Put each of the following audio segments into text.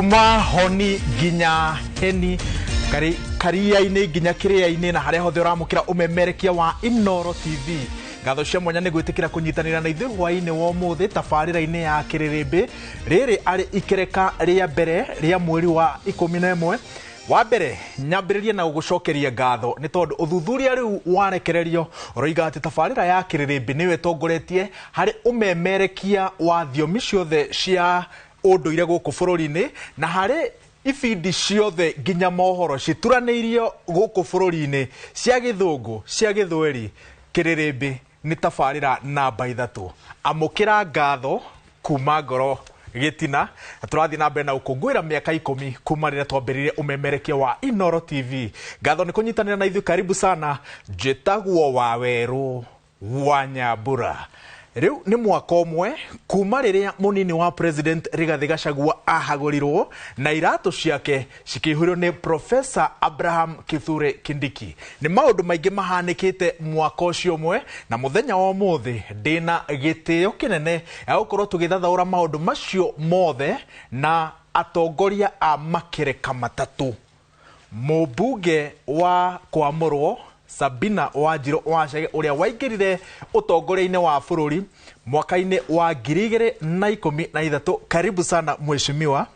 Kuma honi nginya heni, karia-inĩ nginya kĩrĩa-inĩ, na harĩa hothe ũramũkĩra ũmemerekia wa Inooro TV, ngatho cia mwanya nĩ gwĩtĩkĩra kũnyitanĩra na ithuĩ hwaĩ-inĩ wa ũmũthĩ tabarĩra-inĩ ya Kĩrĩrĩmbĩ. Rĩrĩ arĩ ikereka rĩa mbere rĩa mweri wa 11. Wa mbere, nyambĩrĩrie na gũgũcokeria ngatho nĩ tondũ ũthuthuria rĩu warekererio ũroiga atĩ tabarĩra ya Kĩrĩrĩmbĩ nĩyo ĩtongoretie harĩ ũmemerekia wa thiomi ciothe cia ũndũire gũkũ bũrũri-inĩ, na harĩ ibindi ciothe nginya mohoro cituranĩirio gũkũ bũrũri-inĩ, cia Gĩthũngũ, cia Gĩthweri, Kĩrĩrĩmbĩ nĩ tabarĩra namba 3. Amũkĩra ngatho kuma ngoro gĩtina. Na tũrathiĩ na mbere na gũkũngũĩra mĩaka 10 kuma rĩrĩa twambĩrĩirie ũmemerekia wa Inooro TV. Ngatho nĩ kũnyitanĩra na ithuĩ, karibu sana. Njĩtagwo Wawerũ wa Nyambura. Rĩu nĩ mwaka ũmwe kuma rĩrĩa mũnini wa President Rigathĩ Gachagua ahagũrirwo na iratũ ciake cikĩihũrio nĩ Professor Abraham Kithure Kindiki. Nĩ maũndũ maingĩ mahanĩkĩte mwaka ũcio ũmwe, na mũthenya wa ũmũthĩ ndĩna gĩtĩo kĩnene ya gũkorwo tũgĩthathaũra maũndũ macio mothe na atongoria a makereka matatũ: mũmbunge wa kwamũrwo Sabina Wanjirũ Wacege, ũrĩa waingĩrire ũtongoria-inĩ wa bũrũri mwaka-inĩ wa 2013. Karibu sana, mheshimiwa.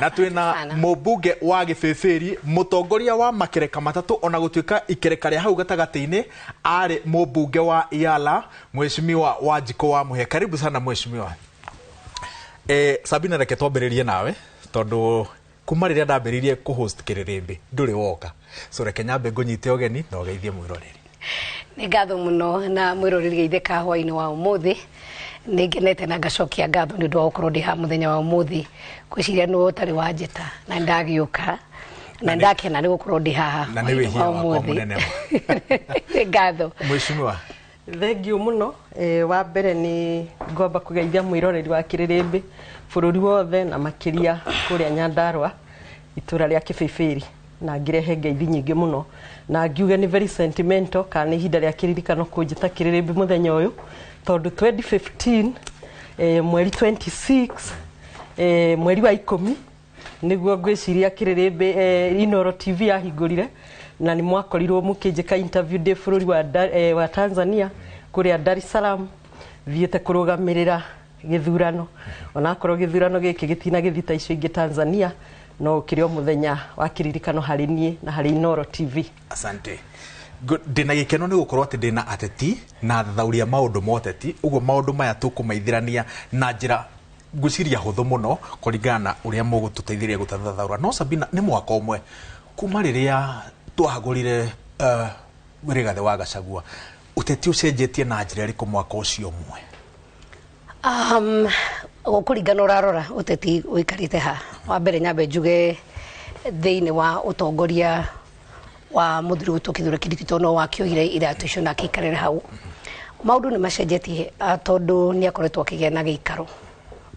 Na twĩna Sana. mũmbunge wa Gĩbĩbĩri, mũtongoria wa makereka matatũ, ona gũtuĩka ikereka rĩa hau gatagatĩ-inĩ arĩ mũmbunge wa Yala, Mheshimiwa Wanjikũ wa Mũhĩa. Karibu sana, mheshimiwa. Sabina, reke twambĩrĩrie nawe tondũ kuma rĩrĩa ndambĩrĩirie kũ-host Kĩrĩrĩmbĩ ndũrĩ woka, so reke nyambe ngũnyite ũgeni na ũgeithie mwĩroreri. Nĩ ngatho mũno, na mwĩroreri geithĩka hwaĩ-inĩ wa ũmũthĩ. Nĩ ngenete na ngacokia ngatho nĩ ũndũ wa gũkorwo ndĩ haha mũthenya wa ũmũthĩ. Ngwĩciria nĩwe ũtarĩ wanjĩta na nĩndagĩũka na ndakena nĩ gũkorwo ndĩ haha Na nĩ hwaĩ-inĩ wĩhia wa wakwa ũmũthĩ. mũnene. Nĩ ngatho. Mheshimiwa. Thengiũ mũno. Wa mbere nĩ ngomba kũgeithia mwĩroreri wa Kĩrĩrĩmbĩ bũrũri wothe, na makĩria kũrĩa Nyandarũa, itũra rĩa Kĩbĩbĩri, na ngĩrehe ngeithi nyingĩ mũno, na ngiuge nĩ very sentimental kana nĩ ihinda rĩa kĩririkano kũnjĩta Kĩrĩrĩmbĩ mũthenya ũyũ, tondũ 2015 mweri 26 mweri wa 10 nĩguo ngwĩciria Kĩrĩrĩmbĩ, Inooro TV yahingũrire, na nĩ mwakorirwo mũkĩnjĩka interview ndĩ bũrũri wa Tanzania, kũrĩa Dar es Salaam, thiĩte kũrũgamĩrĩra gĩthurano. Onakorwo gĩthurano gĩkĩ gĩtina gĩthiĩ ta icio ingĩ Tanzania, no ũkĩrĩ o mũthenya wa kĩririkano harĩ niĩ na harĩ Inooro TV. Asante. Ndĩna gĩkeno nĩ gũkorwo atĩ ndĩna ateti na athathaũri a maũndũ ma ũteti, ũguo maũndũ maya tũkũmaithĩrania na njĩra ngwĩciria hũthũ mũno kũringana na ũrĩa mũgũtũteithĩrĩria gũtathathaũra. No Sabina, nĩ mwaka ũmwe kuma rĩrĩa twahagũrire Rigathĩ wa Gachagua. Ũteti ũcenjetie na njĩra ĩrĩkũ mwaka ũcio ũmwe? Gũkũringana ũrarora ũteti ũikarĩte ha. Wa mbere, nyambe njuge thĩinĩ wa ũtongoria wa mũthuri witũ Kithure Kindiki, tondũ no wakĩoire iratũ icio na akĩikarĩra hau, maũndũ nĩ macenjetie, tondũ nĩ akoretwo akĩgĩa na gĩikaro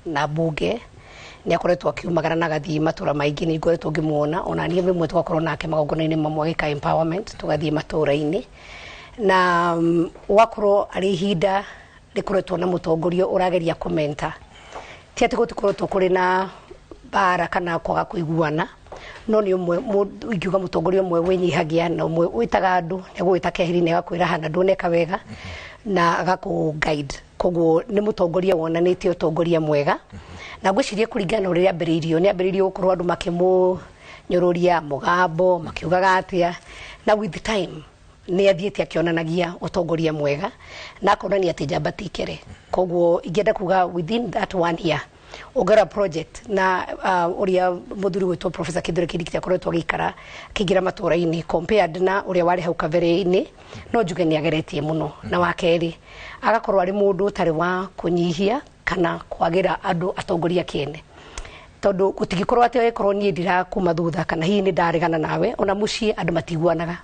na mbunge, nĩ akoretwo akiumagara na agathiĩ matũra maingĩ. Nĩ ngoretwo ngĩmuona ona niĩ rĩmwe tũgakorwo nake magongona-inĩ mamwe agĩka empowerment, tũgathiĩ matũra-inĩ, na gwakorwo arĩ ihinda rĩkoretwo na mũtongoria ũrageria kũmenta. Ti atĩ gũtikoretwo kũrĩ na mbara kana kwaga kũiguana, no nĩ ũmwe ingiuga mũtongoria ũmwe wĩnyihagia na ũmwe wĩtaga andũ, nĩegũgwĩta keheri-inĩ agakwĩra hana ndũneka wega na agakũ guide. Koguo nĩ mũtongoria wonanĩtie ũtongoria mwega, na ngwĩciria kũringana na ũrĩa ambĩrĩirio, nĩ ambĩrĩirio gũkorwo andũ makĩmũnyũrũria mũgambo makiugaga atĩa, na with time nĩ athiĩte akĩonanagia ũtongoria mwega na akonania atĩ njamba ti ikere. Koguo ingĩenda kuga within that one year, ũngĩrora project na ũrĩa mũthuri gwĩtwo Professor Kithure Kindiki akoretwo agĩikara akĩingĩra matũra-inĩ compared na ũrĩa warĩ hau kabere-inĩ, no njuge nĩ ageretie mũno. Na wa kerĩ, agakorwo arĩ mũndũ ũtarĩ wa kũnyihia kana kwagĩra andũ atongoria kĩene, tondũ gũtingĩkorwo atĩ angĩkorwo niĩ ndirakuma thutha kana hihi nĩ ndaregana nawe, ona mũciĩ andũ matiguanaga,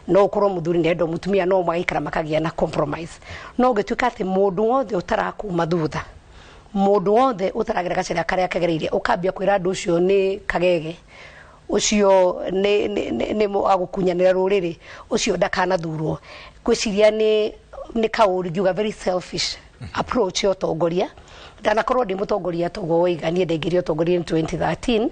no ũkorwo mũthuri nĩ mũtumia, no magaikara makagĩa na compromise. No ũngĩtuĩka atĩ mũndũ wothe ũtarakuma thutha, mũndũ wothe ũtaragera gacĩra karĩa kegereire, ũkambia kwĩra andũ ũcio nĩ kagege, ũcio nĩ agũkunyanĩra rũrĩrĩ, ũcio ndakanathurwo, ngwĩciria nĩ kaũru, ngiuga very selfish approach ya ũtongoria. Ndanakorwo ndĩ mũtongoria toguo woiga, niĩ ndaingĩrire ũtongoria in 2013.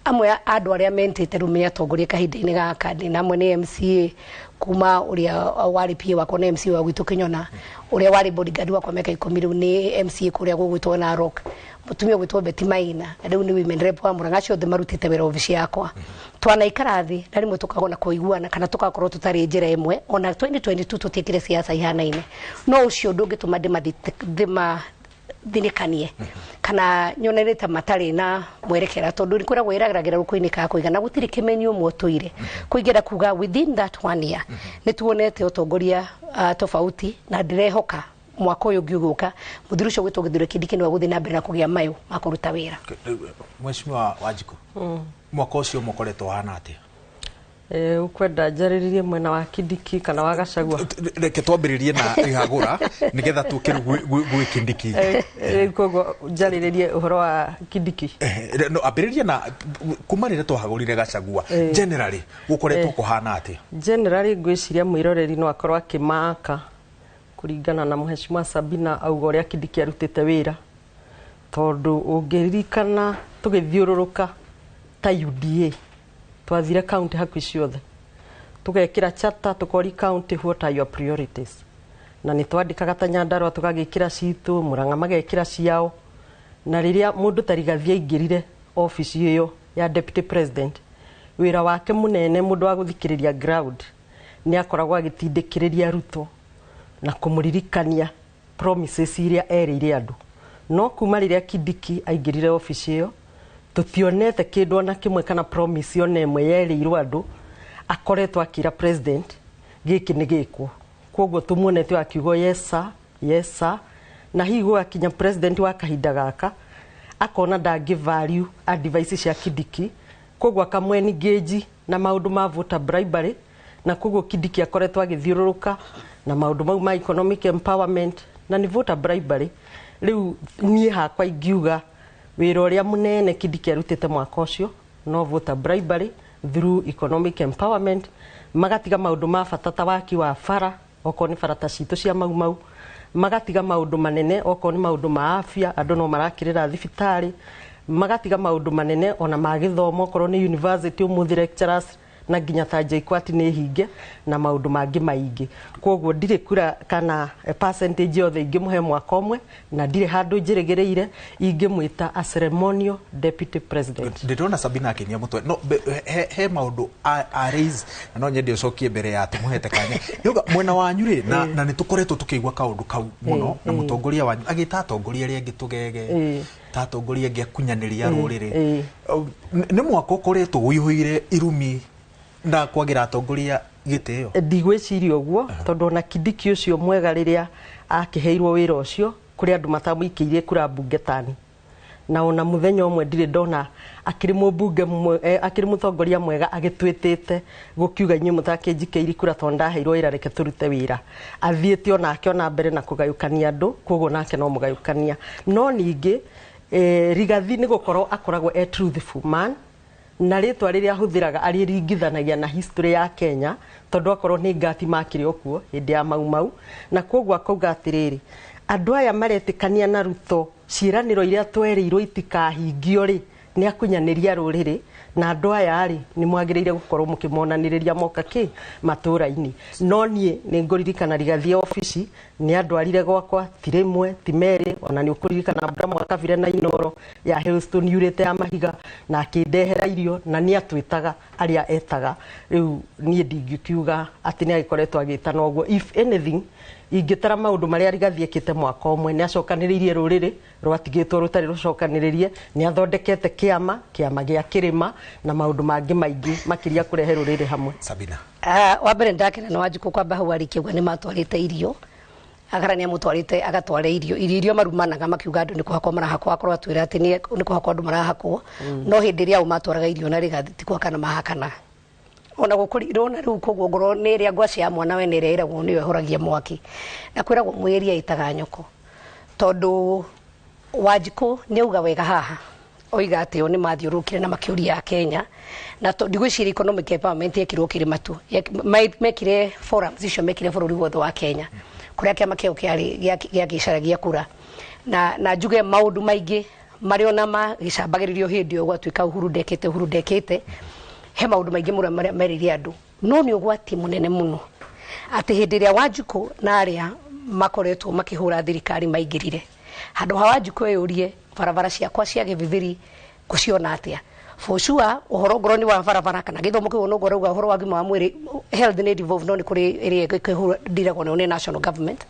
Amwe a andũ arĩa mentĩte rĩu nĩ atongoria kahinda-inĩ gaka ndĩ na amwe nĩ MCA kuma ũrĩa warĩ PA wakwa nĩ MCA wa gwitũ Kĩnyona, ũrĩa warĩ bodyguard wakwa mĩaka 10 rĩu nĩ MCA kũrĩa gũgwĩtwo Narok, mũtumia ũgwĩtwo Betty Maina rĩu nĩ women rep wa Murang'a, acio othe marutĩte wĩra obici yakwa. Twanaikara thĩ na rĩmwe tũkagona kũiguana kana tũgakorwo tũtarĩ njĩra ĩmwe. Ona 2022 tũtiĩkire siasa ihanaine, no ũcio ndũngĩtũma ndĩma thinĩkanie kana nyonere ta matarĩ na mwerekera, tondũ nĩ kwĩragwo ĩrageragĩra rũkũ-inĩ ka kũigana gũtirĩ kĩmenyi ũmwe ũtũire kũingĩra kuga within that one year nĩ tuonete ũtongoria tofauti, na ndĩrehoka mwaka ũyũ ũngĩ ũgũka mũthuri ũcio gwĩtwo Kithure Kindiki nĩwe gũthiĩ na mbere na kũgĩa mayũ ma kũruta wĩra. Mheshimiwa Wanjikũ, mwaka ũcio mũkoretwo ũhana atĩa? Ukwenda njarĩrĩrie mwena wa Kindiki kana wa Gachagua? Reke twambĩrĩrie na Rihagũra nĩgetha tũke rĩu gwĩ Kindiki. Koguo njarĩrĩrie ũhoro wa Kindiki. No ambĩrĩrie na kuma rĩrĩa twahagũrire Gachagua, generally gũkoretwo kũhana atĩa? Generally ngwĩciria mwĩroreri no akorwo akĩmaka kũringana na Mheshimiwa Sabina auga ũrĩa Kindiki arutĩte wĩra, tondũ ũngĩririkana tũgĩthiũrũrũka ta UDA twathire county hakuhĩ ciothe tũgekĩra chapter tũkori county what are your priorities, na nĩ twandĩkaga ta Nyandarua tũgagĩkĩra citũ, Murang'a magekĩra ciao. Na rĩrĩa mũndũ ta Rigathi aingĩrire obici ĩyo ya deputy president, wĩra wake mũnene mũndũ wa gũthikĩrĩria ground nĩ akoragwo agĩtindĩkĩrĩria Ruto na kũmũririkania promises iria erĩire andũ. No kuma rĩrĩa Kindiki aingĩrire obici ĩyo tũtionete kĩndũ ona kĩmwe kana promise ona ĩmwe yerĩirwo andũ akoretwo akĩra president gĩkĩ nĩ gĩkwo. Koguo tũmuonete akiuga yes sir, yes sir, na hihi gwakinya president wa kahinda gaka akona ndangĩ value advice cia Kindiki, koguo akamweningĩnji na maũndũ ma voter bribery, na koguo Kindiki akoretwo agĩthiũrũrũka na maũndũ mau ma economic empowerment na nĩ voter bribery. Rĩu niĩ hakwa ingiuga wĩra ũrĩa mũnene Kindiki arutĩte mwaka ũcio no voter bribery through economic empowerment, magatiga maũndũ ma bata ta waki wa bara okorwo nĩ bara ta citũ cia Mau Mau, magatiga maũndũ manene okorwo nĩ maũndũ ma afya andũ no marakĩrĩra thibitarĩ, magatiga maũndũ manene ona ma gĩthomo okorwo nĩ university ũmũthĩ lecturers na nginya ta JKUAT nĩ hinge na maũndũ mangĩ maingĩ. Koguo ndirĩ kura kana percentage yothe ingĩmũhe mwaka ũmwe, na ndirĩ handũ njĩrĩgĩrĩire ingĩmwĩta a ceremonial deputy president. Ndĩrona Sabina akĩnia mũtwe no he maũndũ a raise na no nyende ũcokie mbere ya tũmũhete kanya. Nĩuga mwena wanyu rĩ, na nĩ tũkoretwo tũkĩigua kaũndũ kau mũno na mũtongoria wanyu agĩta atongoria arĩa angĩ tũgege, ta atongoria angĩ akunyanĩria rũrĩrĩ. Nĩ mwaka ũkoretwo ũihũire irumi na kwagira atongoria gĩtĩo? Ndigwĩciria ũguo, tondũ ona Kindiki ũcio mwega rĩrĩa akĩheirwo wĩra ũcio kũrĩ andũ matamũikĩirie kura mbunge tani, na ona mũthenya ũmwe ndirĩ ndona akĩrĩ mũmbunge akĩrĩ mũtongoria mwega agĩtwĩtĩte gũkiuga inyuĩ mũtakĩnjikĩirie kura tondũ ndaheirwo wĩra reke tũrute wĩra. Athiĩte onake ona mbere na kũgayũkania andũ, koguo nake no mũgayũkania. No ningĩ Rigathi nĩ gũkorwo akoragwo e truthful man, na rĩtwa rĩrĩa ahũthĩraga arĩringithanagia na history ya Kenya, tondũ akorwo nĩ ngati makĩrĩ okuo hĩndĩ ya Mau Mau, na koguo akauga atĩrĩrĩ, andũ aya maretĩkania na Ruto ciĩranĩro iria twerĩirwo itikahingio rĩ, nĩ akunyanĩria rũrĩrĩ, na andũ aya rĩ nĩ mwagĩrĩire gũkorwo mũkĩmonanĩrĩria moka kĩ matũra-inĩ. No niĩ nĩ ngũririkana Rigathi obici nĩ andwarire gwakwa ti rĩmwe ti merĩ, ona nĩ ũkũririkana mbura mwaka bire na Inoro ya Hailstone yurĩte ya mahiga, na akĩndehera irio na nĩ atwĩtaga arĩa etaga. Rĩu niĩ ndingĩkiuga atĩ nĩ agĩkoretwo agĩtana ũguo. If anything ingĩtara maũndũ marĩa Rigathi ekĩte mwaka ũmwe, nĩ acokanĩrĩirie rũrĩrĩ rwatigĩtwo rũtarĩ rũcokanĩrĩrie, nĩ athondekete kĩama gĩa kĩrĩma na maũndũ mangĩ maingĩ makĩria kũrehe rũrĩrĩ hamwe. Sabina. Wa mbere ndakena na Wanjikũ kwamba hau arĩkia uga nĩ matwarĩte irio, agara nĩ amũtwarĩte agatwara irio irio marumanaga makiuga andũ nĩ kũhakwo marahakwo, akorwo atwĩra atĩ nĩ kũhakwo andũ marahakwo, no hĩndĩ ĩrĩa au matwaraga irio na Rigathi ti kũhakana mahakana ona gũkũrirwo na rĩu koguo ngorwo nĩ ĩrĩa ngwaci ya mwana we nĩ ĩrĩa ĩragwo nĩyo ĩhoragia mwaki, na kwĩragwo mwĩri ĩtaga nyoko, tondũ Wanjikũ nĩ auga wega haha oiga atĩ o nĩ mathiũrũrũkire na makĩũria a Kenya, na ndigwĩciria economic empowerment yekirwo kĩrĩma tu, mekire forums icio mekire bũrũri wothe wa Kenya kũrĩa kĩama kĩao kĩarĩ gĩagĩcaragia kura, Na njuge maũndũ maingĩ marĩa ona magĩcambagĩrĩrio hĩndĩ ĩyo gwatuĩka Uhuru ndekĩte, Uhuru ndekĩte, he maũndũ maingĩ mũno marĩa merĩire andũ. No nĩ ũgwati mũnene mũno atĩ hĩndĩ ĩrĩa Wanjikũ na arĩa makoretwo makĩhũra thirikari maingĩrire, handũ ha Wanjikũ eyũrie barabara ciakwa cia gĩbithiri ngũciona atĩa. For sure ũhoro ngorwo nĩ wa barabara kana gĩthomo kĩu no ngorwo ũhoro wa ũgima wa mwĩrĩ, health nĩ devolved, no nĩ kũrĩ ĩrĩa ĩkĩhũra nayo nĩ national government.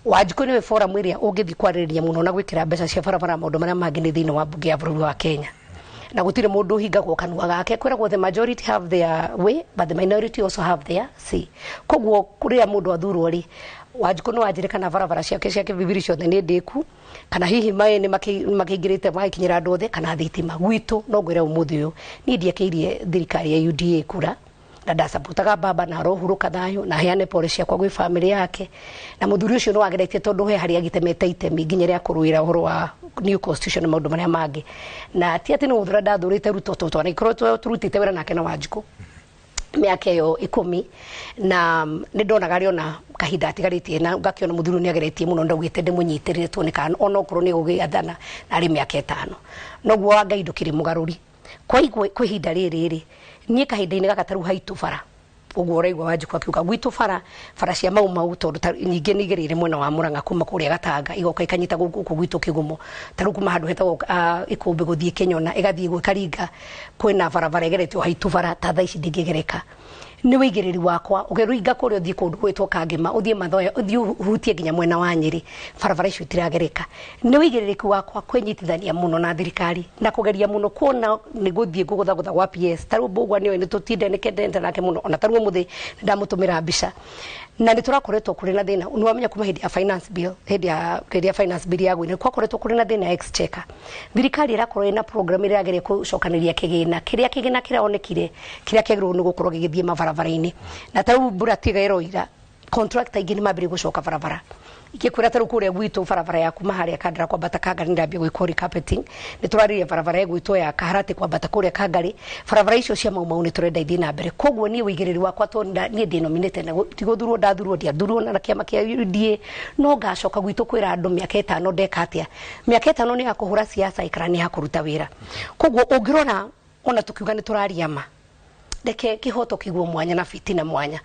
Wanjikũ nĩwe forum ĩrĩa ũngĩthiĩ kwarĩrĩria mũno na gwĩkĩra mbeca cia barabara maũndũ marĩa mangĩ nĩ thĩinĩ wa mbunge ya bũrũri wa Kenya. Na gũtirĩ mũndũ ũhingagwo kanua gake, kwĩragwo the majority have their way but the minority also have their say. Koguo kũrĩa mũndũ athurwo rĩ, Wanjikũ no anjĩre kana barabara ciake cia kĩbibiri ciothe nĩ ndĩku, kana hihi maĩ nĩ makĩingĩrĩte magĩkinyĩra andũ othe, kana thitima. Gwitũ no ngwĩre ũmũthĩ ũyũ niĩ ndiakĩirie thirikari ya UDA kura, na ndacaputaga baba na arohurũka thayũ na heane pole ciakwa gwĩ family yake. Na mũthuri ũcio nĩ wageretie tondũ he harĩa agitemete itemi nginya rĩa kũrũĩra ũhoro wa new constitution na maũndũ marĩa mangĩ. Na ti atĩ nĩ gũthũra ndathũrĩte Ruto, tondũ twanaikorwo tũrutĩte wĩra nake na Wanjikũ mĩaka ĩyo 10, na nĩ ndonaga arĩ ona kahinda atigarĩtie, na ngakĩona mũthuri nĩ ageretie mũno, ndaugĩte ndĩmũnyitĩrĩre tuone kana onokorwo nĩ gũgĩathana na arĩ mĩaka 5. Noguo wa Ngai ndũkĩrĩ mũgarũri. Kwa ihinda rĩrĩ rĩ, niĩ kahinda-inĩ gaka tarĩu haitũ bara ũguo ũraigua Wanjikũ akiuga gwitũ bara, bara cia Mau Mau, tondũ nyingĩ nĩ igereire mwena wa Murang'a kuma kũrĩa Gatanga igoka ikanyita gũkũ gwitũ Kĩgumo, tarĩu kuma handũ hetagwo Ikũmbĩ gũthiĩ Kĩnyona ĩgathiĩ gwĩ Karinga, kwĩna barabara ĩgeretio haitũ bara ta thaa ici ndĩngĩgereka. Nĩ wĩigĩrĩri wakwa ũkĩringa kũrĩa ũthiĩ kũndũ gwĩtwo Kangema, ũthiĩ Mathoya, ũthiĩ ũhutie nginya mwena wa Nyĩrĩ, barabara icio itiragereka. Nĩ wĩigĩrĩrĩki wakwa kwĩnyitithania mũno na thirikari na kũgeria mũno kuona nĩ gũthiĩ ngũgũthagũtha gwa PS. Tarĩu Mbũgua nĩoĩ nĩ tũtinde nĩ kendete nake mũno, ona tarĩu ũmũthĩ ndamũtũmĩra mbica. Na nĩ tũrakoretwo kũrĩ na thĩna, nĩ wamenya kuma hĩndĩ ya finance bill, hĩndĩ ya rĩrĩa finance bill yagũire, nĩ kwakoretwo kũrĩ na thĩna ya exchequer. Thirikari ĩrakorwo ĩna program ĩrĩa ĩrageria gũcokanĩrĩria kĩgĩna kĩrĩa kĩgĩna kĩraonekire kĩrĩa kĩagĩrĩirwo nĩ gũkorwo gĩgĩthiĩ mabarabara-inĩ. Na tarĩu mbura tiga ĩroira, contractor aingĩ nĩ mambĩrĩria gũcoka barabara. Ingĩkwĩra tarĩu kũrĩa gwitũ barabara ya kuma harĩa Kandara kwambata Kangari nĩndambia gwĩkwo recarpeting, nĩ tũrarĩria barabara ĩgwĩtwo ya Kaharati kwambata kũrĩa Kangari, barabara icio cia Mau Mau nĩ tũrenda ithiĩ na mbere. Koguo niĩ wĩigĩrĩri wakwa tondũ niĩ ndĩ nominated na ti gũthurwo ndathurwo, ndiathurwo na kĩama kĩa UDA, no ngacoka gwitũ kwĩra andũ mĩaka 5 ndeka atĩa. Mĩaka 5 nĩ ya kũhũra siasa ikara nĩ ya kũruta wĩra. Koguo ũngĩrora ona tũkiuga nĩ tũraria ma, reke kĩhoto kĩguo mwanya na fitina mwanya.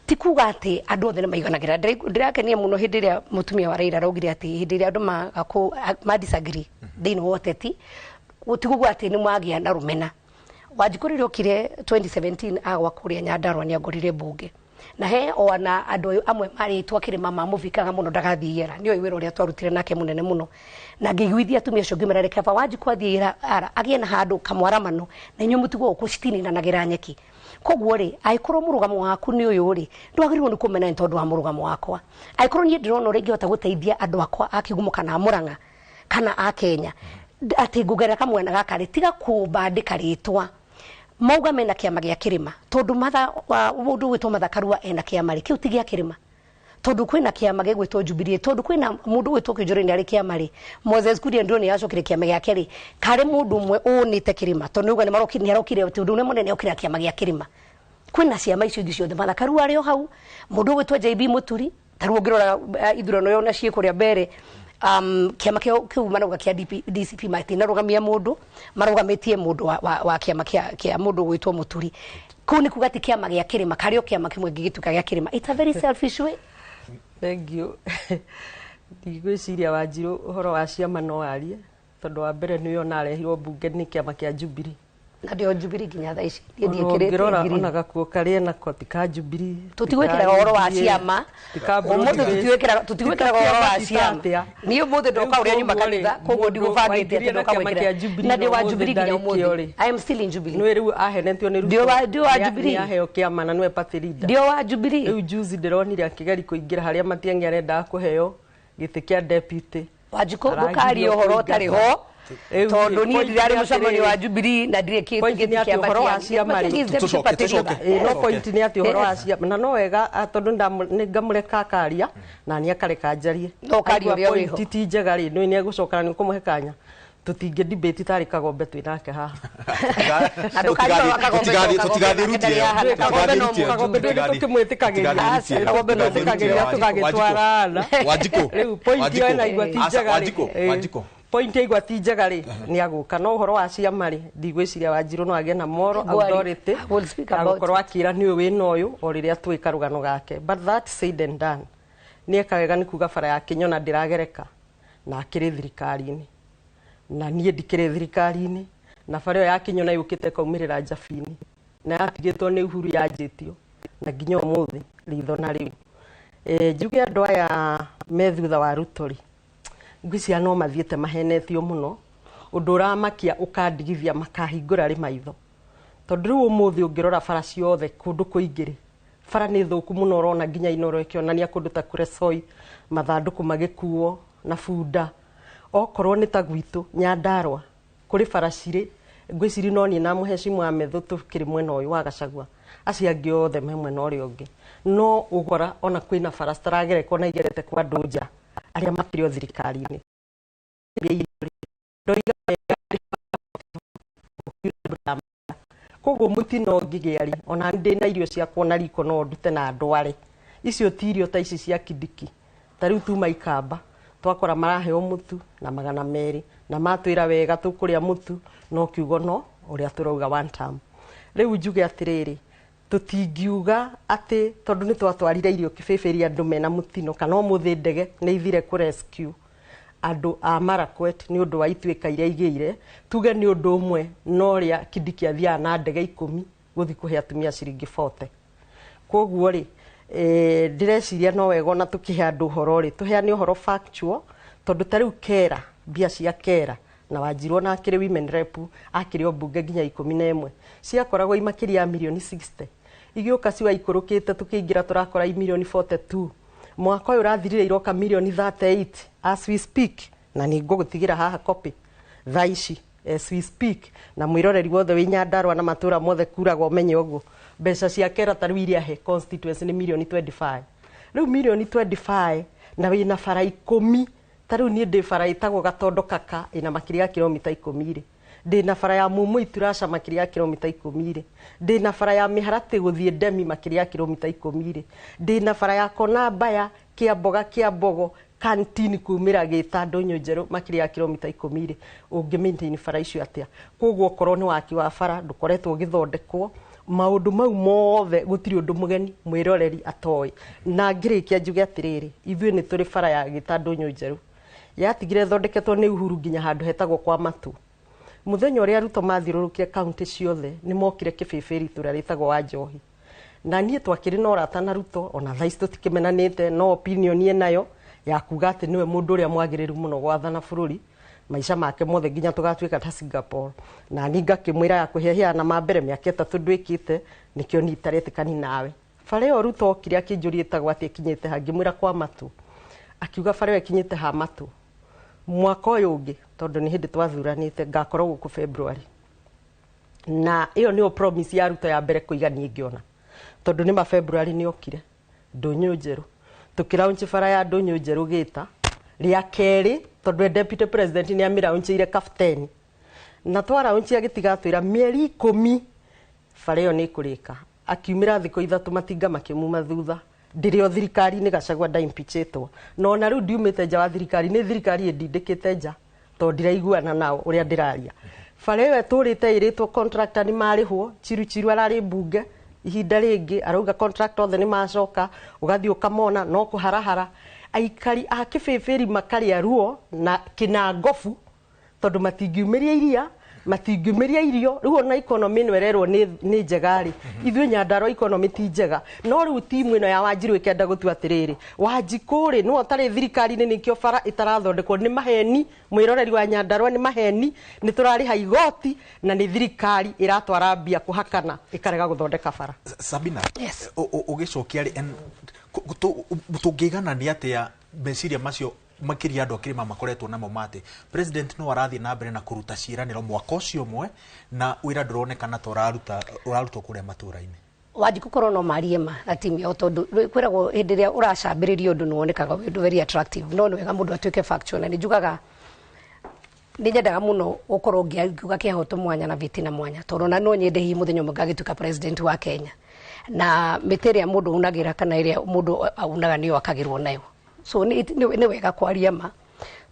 Ti kuga atĩ andũ othe nĩ maiganagĩra. Ndĩrakenia mũno hĩndĩ ĩrĩa mũtumia wa Raila araugire atĩ hĩndĩ ĩrĩa andũ ma disagree thĩinĩ wa ũteti, gũtiguo atĩ nĩ mwagĩa na rũmena. Wanjikũ rĩrĩa okire 2017 agwa kũrĩa Nyandarua nĩ angorire mbunge. Na he ona andũ amwe marĩtwo kĩrĩma mamũbikaga mũno ndagathiĩ yera. Nĩoĩ wĩra ũrĩa twarutire nake mũnene mũno. Na ngĩiguithia atumia acio ngĩmera reke baba Wanjikũ athiĩ yera agĩe na handũ kamwaramano na inyuĩ mũtigwo gũkũ citininanagĩra nyeki. Koguo rĩ, angĩkorwo mũrũgamo waku nĩ ũyũ rĩ, ndwagĩrĩirwo nĩ kũmena nĩ tondũ wa mũrũgamo wakwa. Angĩkorwo niĩ ndĩrona ũrĩa ingĩhota gũteithia andũ akwa a Kĩgumo kana a Murang'a kana a Kenya, atĩ ngũgerera kamwena gaka rĩ, tiga kũmbandĩka rĩtwa. Mauga mena kĩama gĩa kĩrĩma, tondũ mũndũ ũgwĩtwo Martha Karua ena kĩama rĩ, kĩu ti gĩa kĩrĩma. Tondũ kwĩna kĩama gĩgwĩtwo Jubilee, tondũ kwĩna mũndũ ũgwĩtwo Kĩnjũri nĩ arĩ kĩama rĩ, Moses Kuria ndĩrona nĩ acokire kĩama gĩake rĩ, karĩ mũndũ ũmwe ũnĩte kĩrĩma, tondũ nĩauga nĩ arokire, tondũ nĩ mũnene okire kĩama gĩa kĩrĩma. Kwĩna ciama icio ingĩ ciothe, Martha Karua arĩ o hau, mũndũ ũgwĩtwo JB Mũturi, ta rĩu ũngĩrora ithurano yona ciĩ kũrĩa mbere, kĩama kĩu marauga kĩa DCP matinarũgamia mũndũ, marũgamĩtie mũndũ wa kĩama kĩa mũndũ ũgwĩtwo Mũturi. Kũu nĩ kuga ti kĩama gĩa kĩrĩma, karĩ o kĩama kĩmwe gĩgĩtuĩka gĩa kĩrĩma. It's a very selfish way. Thank you. Ndigwĩciria Wanjirũ ũhoro wa ciama no arie, tondũ wa mbere nĩwe ona arehirwo mbunge nĩ kĩama kĩa Jubilee. Na ndio Jubilee nginya thaa ici. Niĩ Ona ndiĩkĩrĩte ũngĩrora green. ona gakuo karĩa nako ti ka Jubilee, Tũtigwĩkĩraga ũhoro wa ciama. ti ka Ũmũthĩ Broadway. tũtigwĩkĩraga ũhoro wa Ti ka ciama. atĩa. Niĩ ũmũthĩ ndoka ũrĩa nyuma Rĩu kanitha, koguo mũndũ ndigũbangĩte atĩ waingĩrire na ndoka kĩama gwĩkĩra. kĩa Jubilee Na ndĩ wa na ũmũthĩ Jubilee nginya ndarĩ ũmũthĩ. kĩo rĩ. I am still in Jubilee. Nĩwe rĩu ahenetio nĩ Ruto. Ndĩ wa Jubilee. Nĩ aheo kĩama na nĩwe party leader. Ndĩ wa Jubilee. Rĩu juzi ndĩronire akĩgeria kũingĩra harĩa Matiang'i arendaga kũheo gĩtĩ kĩa deputy. Wanjikũ, Aragirio ndũkarie ũhoro ũtarĩ ho. Rĩu Tondũ niĩ point ndirarĩ nĩ mũcemanio wa atĩrĩrĩ. Jubilee na ndirĩ Point gĩtĩ nĩ atĩ kĩa ũhoro wa Matiang'i. ciama rĩ. Matiang'i is deputy Tũcoke, party leader. tũcoke. No point nĩ atĩ ũhoro wa ciama na no wega, tondũ nĩ ngamũreka akaria na nĩ akareka njarie. No ũkaria Aigua ũrĩa wĩho. point ti njega rĩ, nĩ egũcoka na nĩ ũkũmũhe kanya. Tũtingĩ debate tarĩ Kagombe twĩ nake haha. Na ndũkariganĩrwo Kagombe, Kagombe nake ndarĩ haha. Kagombe no Kagombe ndũĩ tũkĩmwĩtĩkagĩria. Kagombe no twĩtĩkagĩria tũgagĩtwarana. Wanjikũ. Rĩu point ĩyo ĩna igua ti njega rĩ. Wanjikũ, Wanjikũ. Point ĩyo igua ti njega rĩ, nĩ agũka. No ũhoro wa ciama rĩ, ndigwĩciria Wanjirũ no agĩe na moral Ngwari. authority I will speak ya about gũkorwo akĩra nĩ ũyũ wĩna ũyũ o rĩrĩa tũĩ karũgano gake. But that said and done, nĩ eka wega nĩ kuga bara ya Kĩnyona ndĩragereka na akĩrĩ thirikari-inĩ, na niĩ ndikĩrĩ thirikari-inĩ, na bara ĩyo ya Kĩnyona yũkĩte ĩkaumĩrĩra Njabi-inĩ na yatigĩtwo nĩ Uhuru yanjĩtio na nginya ũmũthĩ ritho na rĩu. Njuge andũ aya me thutha wa Ruto rĩ, ngwĩciria no mathiĩte mahenetio mũno, ũndũ ũramakia ũkandigithia makahingũra rĩ maitho, tondũ rĩu ũmũthĩ ũngĩrora bara ciothe kũndũ kũingĩ rĩ, bara nĩ thũku mũno. Ũrona nginya Inoro ĩkĩonania kũndũ ta Kuresoi mathandũkũ magĩkuo na bunda. Okorwo nĩ ta gwitũ Nyandarũa kũrĩ bara cirĩ, ngwĩciria no niĩ na mũhecimu wa Methu tũkĩrĩ mwena ũyũ wa Gachagua, acio angĩ othe me mwena ũrĩa ũngĩ. No ũgora ona kwĩna bara citaragereka ona igerete kwa andũ nja arĩa makĩrĩ o thirikari-inĩ. Ndoiga wega, koguo mũtino ũngĩgĩa rĩ, ona ndĩ na irio ciakwa na riko no ndute na ndware. Icio ti irio ta ici cia Kindiki. Ta rĩu tuma Ikamba twakora maraheo mũtu na 200 na matwĩra wega tũkũrĩa mũtu no kiugo no ũrĩa tũrauga one term. Rĩu njuge atĩrĩrĩ, tũtingiuga atĩ tondũ nĩ twatwarire irio Kĩbĩbĩri andũ mena mũtino, kana ũmũthĩ ndege nĩ ithire kũ rescue andũ a Marakwet nĩ ũndũ wa ituĩka iria igĩire, tuge nĩ ũndũ ũmwe na ũrĩa Kindiki athiaga na ndege 10 gũthiĩ kũhe atumia ciringi 40. Koguo rĩ, ndĩreciria no wega ona tũkĩhe andũ ũhoro rĩ, tũheane ũhoro factual, tondũ ta rĩu kera mbia cia kera na Wanjirũ ona akĩrĩ women rep, akĩrĩ o mbunge nginya 11, ciakoragwo i makĩria ya mirioni 60, igĩũka ciwaikũrũkĩte, tũkĩingĩra tũrakora i mirioni 42. Mwaka ũyũ ũrathirire iroka mirioni 38 as we speak, na nĩ ngũgũtigĩra haha copy thaa ici as we speak, na mwĩroreri wothe wĩ Nyandarũa na matũra mothe kuragwo ũmenye ũguo. Mbeca cia kera ta rĩu iria he constituency nĩ mirioni 25. Rĩu mirioni 25 na wĩna bara 10. Ta rĩu niĩ ndĩ bara ĩtagwo Gatondo Kaka ĩna makĩria ya kilomita 10 rĩ, ndĩna bara ya Mumu Ituraca makĩria ya kilomita 10 rĩ, ndĩna bara ya Mĩharatĩ gũthiĩ Ndemi makĩria ya kilomita 10 rĩ, ndĩna bara ya Kona Mbaya Kĩamboga Kĩambogo kantini kumĩra gĩta ndũnyũ njerũ makĩria ya kilomita 10 rĩ, ũngĩ maintain bara icio atĩa? Koguo okorwo nĩ waki wa bara ndũkoretwo ũgĩthondekwo, maũndũ mau mothe gũtirĩ ũndũ mũgeni mwĩroreri atoĩ. Na ngĩrĩkia njuge atĩrĩrĩ, ithuĩ nĩ tũrĩ bara ya gĩta ndũnyũ njerũ yatigire ĩthondeketwo nĩ Uhuru nginya handũ hetagwo kwa Matu. Mũthenya ũrĩa Ruto mathiũrũrũkire kaunti ciothe, nĩ mokire Kĩbĩbĩri itũra rĩtagwo wa Njohi, na niĩ twakĩrĩ na ũrata na Ruto, ona thaa ici tũtikĩmenanĩte, no opinion ĩnayo ya kuga atĩ nĩwe mũndũ ũrĩa mwagĩrĩru mũno gwathana bũrũri maica make mothe nginya tũgatuĩka ta Singapore. Na niĩ ngakĩmwĩra ya kũhĩahĩana ma mbere mĩaka 3 ndwĩkĩte, nĩkĩo niĩ itaretĩkani nawe. Bara ĩyo Ruto okire akĩnjũria ĩtagwo atĩ ĩkinyĩte ha, ngĩmwĩra kwa Matu, akiuga bara ĩyo ĩkinyĩte ha Matu. Mwaka ũyũ ũngĩ, tondũ nĩ hĩndĩ twathuranĩte, ngakorwo gũkũ February, na ĩyo nĩyo promise ya Ruto ya mbere kũiga niĩ ngĩona, tondũ nĩ ma February nĩ okire ndũnyũ njerũ, tũkĩraunch bara ya ndũnyũ njerũ gĩta rĩa kerĩ, tondũ e deputy president nĩ amĩraunchĩire Kapteni, na twaraunchia gĩtiga twĩra mĩeri 10 bara ĩyo nĩ ĩkũrĩka. Akiumĩra thikũ 3 matinga makĩmuma thutha. Ndĩrĩ o thirikari-inĩ, Gachagua ndaimpichĩtwo, na ona rĩu ndiumĩte nja wa thirikari, nĩ thirikari ĩndindĩkĩte nja tondũ ndiraiguana nao ũrĩa ndĩraria. Bara ĩyo ĩtũrĩte ĩrĩtwo contractor nĩ marĩhwo. Chiru Chiru ararĩ mbunge ihinda rĩngĩ arauga contractor othe nĩ macoka, ũgathiĩ ũkamona no kũharahara. Aikari a Kĩbĩbĩri makarĩa ruo na kĩnangobu tondũ matingiumĩria iria, matingiumĩria irio. Rĩu ona economy ĩno ĩrerwo nĩ njega rĩ, ithuĩ Nyandarua economy ti njega. No rĩu timu ĩno ya Wanjirũ ĩkenda gũtua atĩrĩrĩ, Wanjikũ rĩ, nĩwe ũtarĩ thirikari-inĩ, nĩkĩo bara ĩtarathondekwo. Nĩ maheni, mwĩroreri wa Nyandarua, nĩ maheni. Nĩ tũrarĩha igoti na nĩ thirikari ĩratwara mbia kũhakana ĩkarega gũthondeka bara. Sabina, Yes. ũgĩcokia rĩ, tũngĩiganania atĩa meciria macio makĩria andũ a kĩrĩma makoretwo namo matĩ president no arathiĩ na mbere na kũruta ciĩranĩro mwaka ũcio ũmwe na wĩra ndũronekana ta ũraruta ũrarutwo kũrĩa matũũra-inĩ? Wanjikũ korwo no marie ma na timu yao, tondũ kwĩragwo hĩndĩ ĩrĩa ũracambĩrĩria ũndũ nĩ wonekaga wĩ ũndũ very attractive, no nĩ wega mũndũ atuĩke factual, na nĩ njugaga Nĩ nyendaga mũno gũkorwo ngiuga kĩhoto mwanya na vitina mwanya, tondũ na no nyende hihi mũthenya ũmwe ngagĩtuĩka president wa Kenya. Na mĩtĩ ĩrĩa mũndũ aunagĩra kana ĩrĩa mũndũ aunaga nĩyo akagĩrwo nayo. So nĩ wega kwaria ma,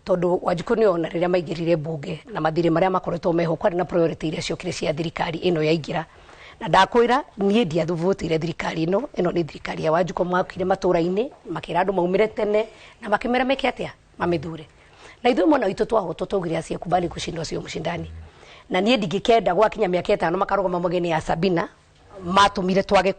tondũ Wanjikũ nĩ ona rĩrĩa maingĩrire mbunge na mathirĩ marĩa makoretwo meho, kwarĩ na priority iria ciokire cia thirikari ĩno yaingĩra. Na ndakwĩra niĩ ndiathuvutire thirikari ĩno, ĩno nĩ thirikari ya Wanjikũ. Makire matũra-inĩ makĩra andũ maumĩre tene na makĩmera meke atĩa, mamithure. Na ithuĩ mwena witũ twahotwo twaugire asiyekubali kushindwa sio mshindani. Na niĩ ndingĩkenda gwakinya mĩaka 5 makarũgama mũgeni ya Sabina matũmire twage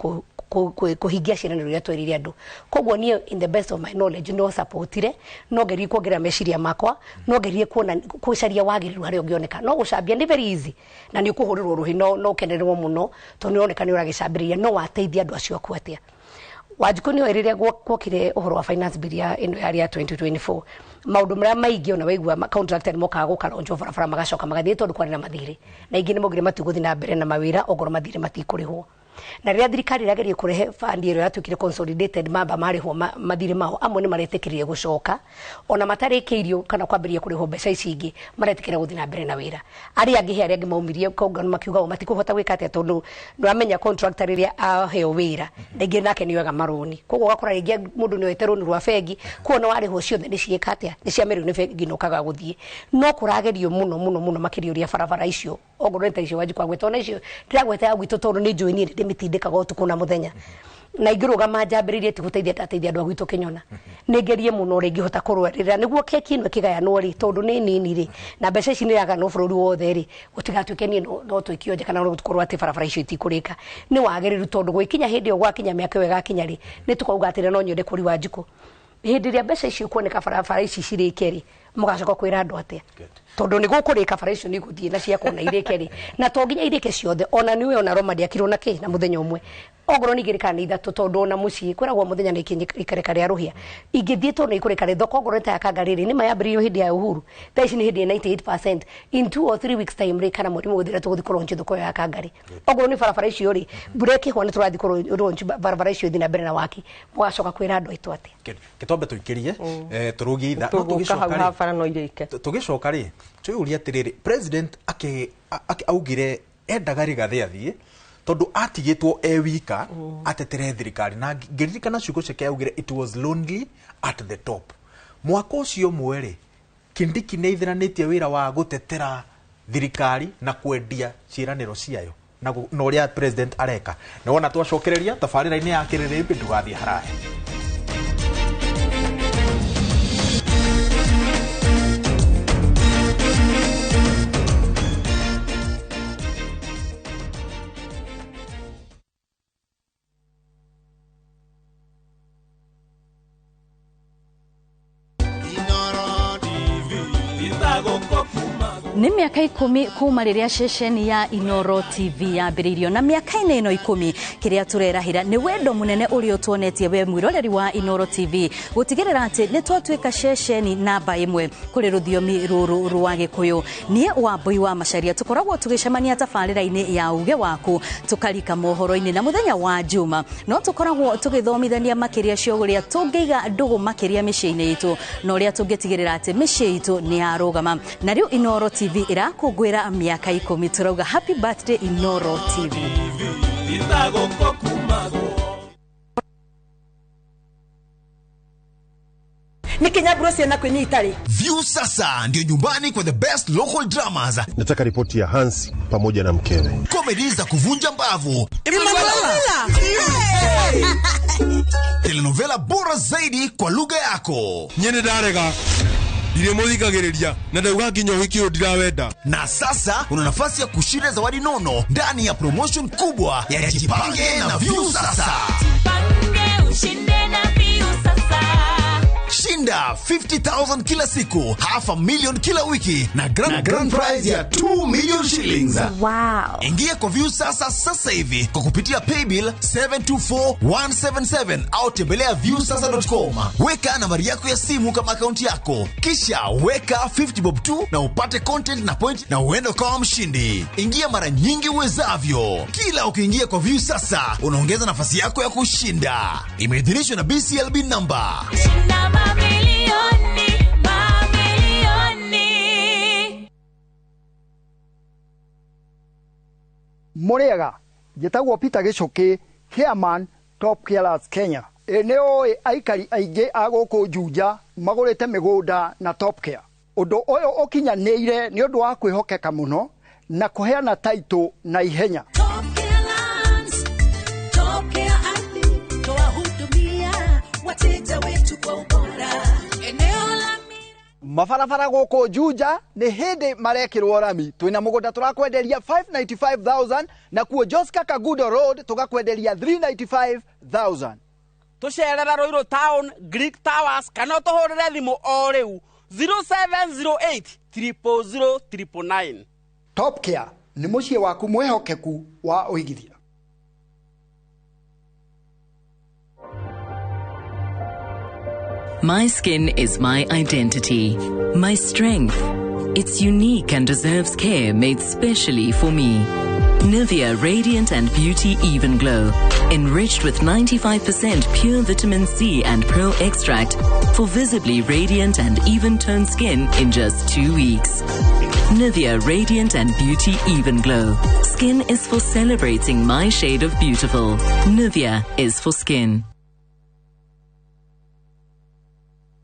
kũhingia ciĩranĩro iria twerire andũ. Koguo niĩ in the best of my knowledge no supportire, no ngerie kuongerera meciria makwa, no ngerie kuona gũcaria wagĩrĩru harĩa ũngĩoneka. No gũcambia nĩ very easy na nĩ ũkũhũrĩrwo rũhĩ, no ũkenererwo mũno tondũ nĩ ũroneka nĩ ũragĩcambĩrĩria, no wateithia andũ acio aku atĩa? Wanjikũ nĩ oĩ rĩrĩa gwokire ũhoro wa finance bill ya ĩno yarĩ ya 2024, maũndũ marĩa maingĩ ona waigua contractor nĩ mokaga gũkaronjwo barabara magacoka magathiĩ tondũ kwarĩ na mathirĩ, na ingĩ nĩ maugire matigũthiĩ na mbere na mawĩra ongorwo mathirĩ matikũrĩhwo. Na rĩrĩa thirikari ĩrageria kũrehe fund ĩrĩa yatuĩkire consolidated, mamba marĩhwo mathirĩ mao, amwe nĩ maretĩkĩrire gũcoka ona matarĩkĩirio kana kwambĩrĩria kũrĩhwo mbeca ici ingĩ, maretĩkĩra gũthiĩ na mbere na wĩra. Arĩa angĩ he arĩa angĩ maumirie kongano makiuga o matikũhota gwĩka atĩa, tondũ nĩwamenya contractor rĩrĩa aheo wĩra rĩngĩ nake nĩoyaga marũni, koguo ũgakora rĩngĩ mũndũ nĩoete rũni rwa bengi, koguo nĩ warĩhwo ciothe nĩ ciĩka atĩa, nĩ ciamerio nĩ bengi na ũkaga gũthiĩ. No kũragerio mũno mũno mũno makĩria ũrĩa barabara icio ongorwo nĩ ta icio Wanjikũ agweta, ona icio ndĩragweta ya gwitũ tondũ nĩ njũĩ niĩ ndĩmĩtindĩkaga ũtukũ na mũthenya, na ingĩrũgama njambĩrĩrie ti gũteithia ndateithia andũ a gwitũ Kĩnyona. Nĩ ngerie mũno ũrĩa ingĩhota kũrũarĩrĩra nĩguo keki ĩno ĩkĩgayanwo rĩ, tondũ nĩ nini rĩ, na mbeca ici nĩ iraganwo bũrũri wothe rĩ, gũtigatuĩke niĩ no tũikio nja kana no gũkorwo atĩ barabara icio itikũrĩka. Nĩ wagĩrĩru tondũ gwĩkinya hĩndĩ ĩyo, gwakinya mĩaka ĩyo ĩgakinya rĩ, nĩ tũkauga atĩrĩ no nyende kũri Wanjikũ hĩndĩ ĩrĩa mbeca icio kuoneka barabara ici cirĩke rĩ, mũgacoka kwĩra andũ atĩa? Tondũ nĩ gũkũrĩka bara icio nĩ igũthiĩ na ciakwo na irĩke rĩ, na to nginya irĩke ciothe, ona nĩwe ona Roma ndĩakirwo na kĩ na mũthenya ũmwe, ongorwo nĩ igĩrĩ kana nĩ ithatũ, tondũ ona mũciĩ kwĩragwo mũthenya nĩ ikereka rĩa rũhĩa ingĩthiĩ tondũ nĩ ikũrĩka rĩ thoko, ongorwo nĩ ta ya Kangarĩ rĩ, nĩ mayambĩrĩirio hĩndĩ ya Uhuru, thaa ici nĩ hĩndĩ ya 98%. In 2 or 3 weeks time rĩ, kana mweri mũgũthira, tũgũthiĩ kũlaunch thoko ya Kangarĩ. Ongorwo nĩ barabara icio rĩ, mbura ĩkĩhwa nĩ tũrathiĩ kũlaunch barabara icio ithiĩ na mbere na waki. Mũgacoka kwĩra andũ aitũ atĩa? Gĩtombe tũikĩrie tũrũgie itha no tũgũka hau tũgĩcoka ha rĩ, bara no irĩke. Tũgĩcoka rĩ, twĩyũria atĩrĩrĩ, president augire endaga Rigathĩ athiĩ tondũ atigĩtwo e wika atetere thirikari, na ngĩririkana ciugo ciake augire it was lonely at the top. Mwaka ũcio ũmwe rĩ, Kindiki nĩ aithĩranĩtie wĩra wa gũtetera thirikari na kwendia ciĩranĩro ciayo na ũrĩa president areka. Nĩ wona twacokereria tabarĩra-inĩ ya Kĩrĩrĩmbĩ, ndũgathiĩ haraya. Nĩ mĩaka 10 kuma rĩrĩa ceceni ya Inoro TV yambĩrĩirio, na mĩaka-inĩ ĩno 10 kĩrĩa tũrerahĩra nĩ wendo mũnene ũrĩa ũtuonetie we mwĩroreri wa Inoro TV gũtigĩrĩra atĩ nĩ twatuĩka ceceni namba 1 kũrĩ rũthiomi rũrũ rwa Gĩkũyũ. Niĩ Wambui wa Macharia tũkoragwo tũgĩcemania tabarĩra-inĩ ya Uge Waku, tũkarika mohoro-inĩ, na mũthenya wa Juma no tũkoragwo tũgĩthomithania makĩria cia ũrĩa tũngĩiga ndũgũ makĩria mĩciĩ-inĩ itũ na ũrĩa tũngĩtigĩrĩra atĩ mĩciĩ itũ nĩ yarũgama. Na rĩu Inoro TV ĩrakũngũĩra mĩaka 10, tũrauga happy birthday Inoro TV. Nä ciana kwä itarä. View sasa ndio nyumbani kwa the best local dramas, Nataka ripoti ya Hans pamoja na mkewe. Comedy za kuvunja mbavu, telenovela bora zaidi kwa lugha yako. Nyene ndarega ndirĩ mũthikagĩrĩria na ndauga nginya ũhiki ũyũ ndirawenda. Na sasa una nafasi ya kushinda zawadi nono ndani ya promotion kubwa ya Jipange na View Sasa. Shinda 50,000 kila siku, half a million kila wiki na grand prize ya 2 million shillings. Wow. Ingia kwa View Sasa sasa hivi kwa kupitia paybill 724177 au tembelea viewsasa.com. Weka nambari yako ya simu kama akaunti yako, kisha weka 50 bob tu na upate content na point na uende ukawa mshindi. Ingia mara nyingi uwezavyo. Kila ukiingia kwa View Sasa unaongeza nafasi yako ya kushinda. Imeidhinishwa na BCLB number. Shinda mamilioni, mamilioni. Mũrĩega, njĩtagwo Peter Gĩcũkĩ, chairman Top Carers Kenya. Ĩ nĩ ũĩ aikari aingĩ a gũkũ Juja magũrĩte mĩgũnda na Top Care. Ũndũ ũyũ ũkinyanĩire nĩ ũndũ wa kwĩhokeka mũno na kũheana taitũ na ihenya. Wateja wetu kwa ubora eneo la Mabarabara gũkũ Juja nĩ hĩndĩ marekĩrwo rami. Twĩna mũgũnda tũrakwenderia 595,000 na kuo Joska Kagudo Road tũgakwenderia 395,000. Tũcerera Ruiru Town, Greek Towers, kana ũtũhũrĩre thimũ o rĩu 0708 000 999. Top Care nĩ mũciĩ waku mwĩhokeku wa ũigithia. My skin is my identity, my strength. It's unique and deserves care made specially for me. Nivea Radiant and Beauty Even Glow, enriched with 95% pure vitamin C and pearl extract for visibly radiant and even-toned skin in just 2 weeks. Nivea Radiant and Beauty Even Glow. Skin is for celebrating my shade of beautiful. Nivea is for skin.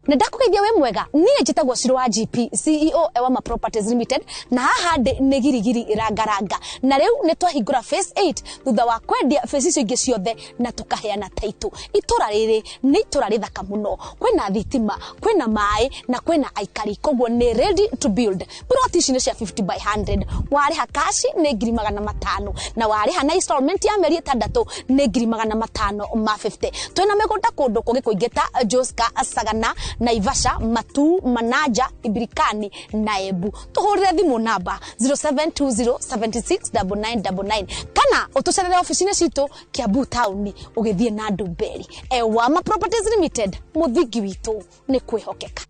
Na ndakũgeithia wĩ mwega. Niĩ njĩtagwo Ciro wa GP, CEO Ewama Properties Limited, na haha ndĩ nĩ girigiri rangaranga, na rĩu nĩ twahingũra phase 8 thutha wa kwendia phase icio ingĩ ciothe na tũkaheana taitũ. Itũra rĩrĩ nĩ itũra rĩthaka mũno, kwĩna thitima, kwĩna maĩ na kwĩna aikari, koguo nĩ ready to build. Plot ici nĩ cia 50 by 100, warĩha cash nĩ 500,000 na warĩha na installment ya mĩeri 6 nĩ 550,000. Twĩna mĩgũnda kũndũ kũngĩ kũingĩ ta Joska, Sagana, Naivasha, Matu, Manaja, Ibirikani na Embu. Tuhurire thimu namba 0720769999 kana utucerere ofici-inĩ citũ Kiambu town ũgĩthiĩ na Ndumberi. Ewama Properties Limited, mũthingi witũ nĩ kwĩhokeka.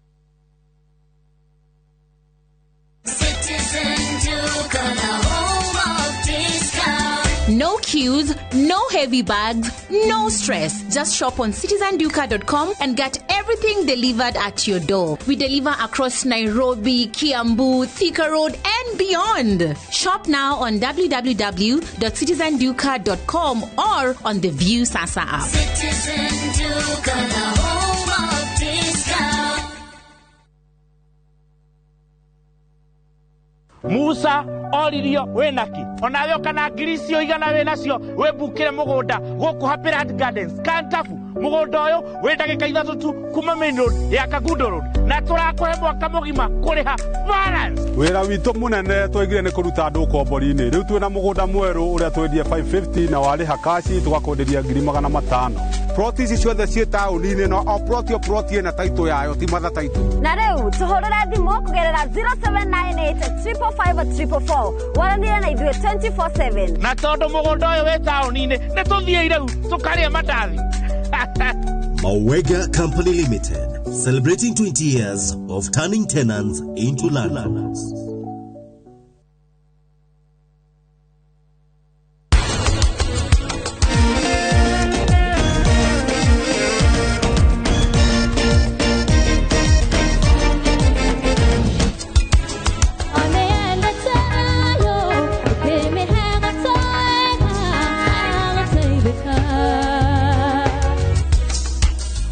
Citizen Duka, the home of discount. No queues, no heavy bags, no stress. Just shop on citizenduka.com and get everything delivered at your door. We deliver across Nairobi, Kiambu, Thika Road, and beyond. Shop now on www.citizenduka.com or on the View Sasa app. Citizen Duka, the home of discount. Musa oririo wĩnaki onawe ũkana ngiri icio igana wĩnacio wĩmbukĩre mũgũnda gũkũ Happy Land Gardens Kantafu. Mũgũnda ũyũ wĩ ndagĩka 3 tu kuma main road ya Kagundo Road, na tũrakũhe mwaka mũgima kũrĩha balance. Wĩra witũ mũnene twaigire nĩ kũruta andũ ũkombori-inĩ. Rĩu twĩna mũgũnda mwerũ ũrĩa twendie 550 na warĩha kaci tũgakwenderia 500,000. Plot ici ciothe ciĩ taũni-inĩ no o plot o plot ĩna taitũ yayo, ti matha taitũ. Na rĩu tũhũrĩre thimũ kũgerera 0798 555 444 waranĩre na ithuĩ 24/7. Na tondũ mũgũnda ũyũ wĩ taũni-inĩ nĩ tũthiĩ rĩu tũkarĩe mandathi. Mawega Company Limited, celebrating 20 years of turning tenants into landlords.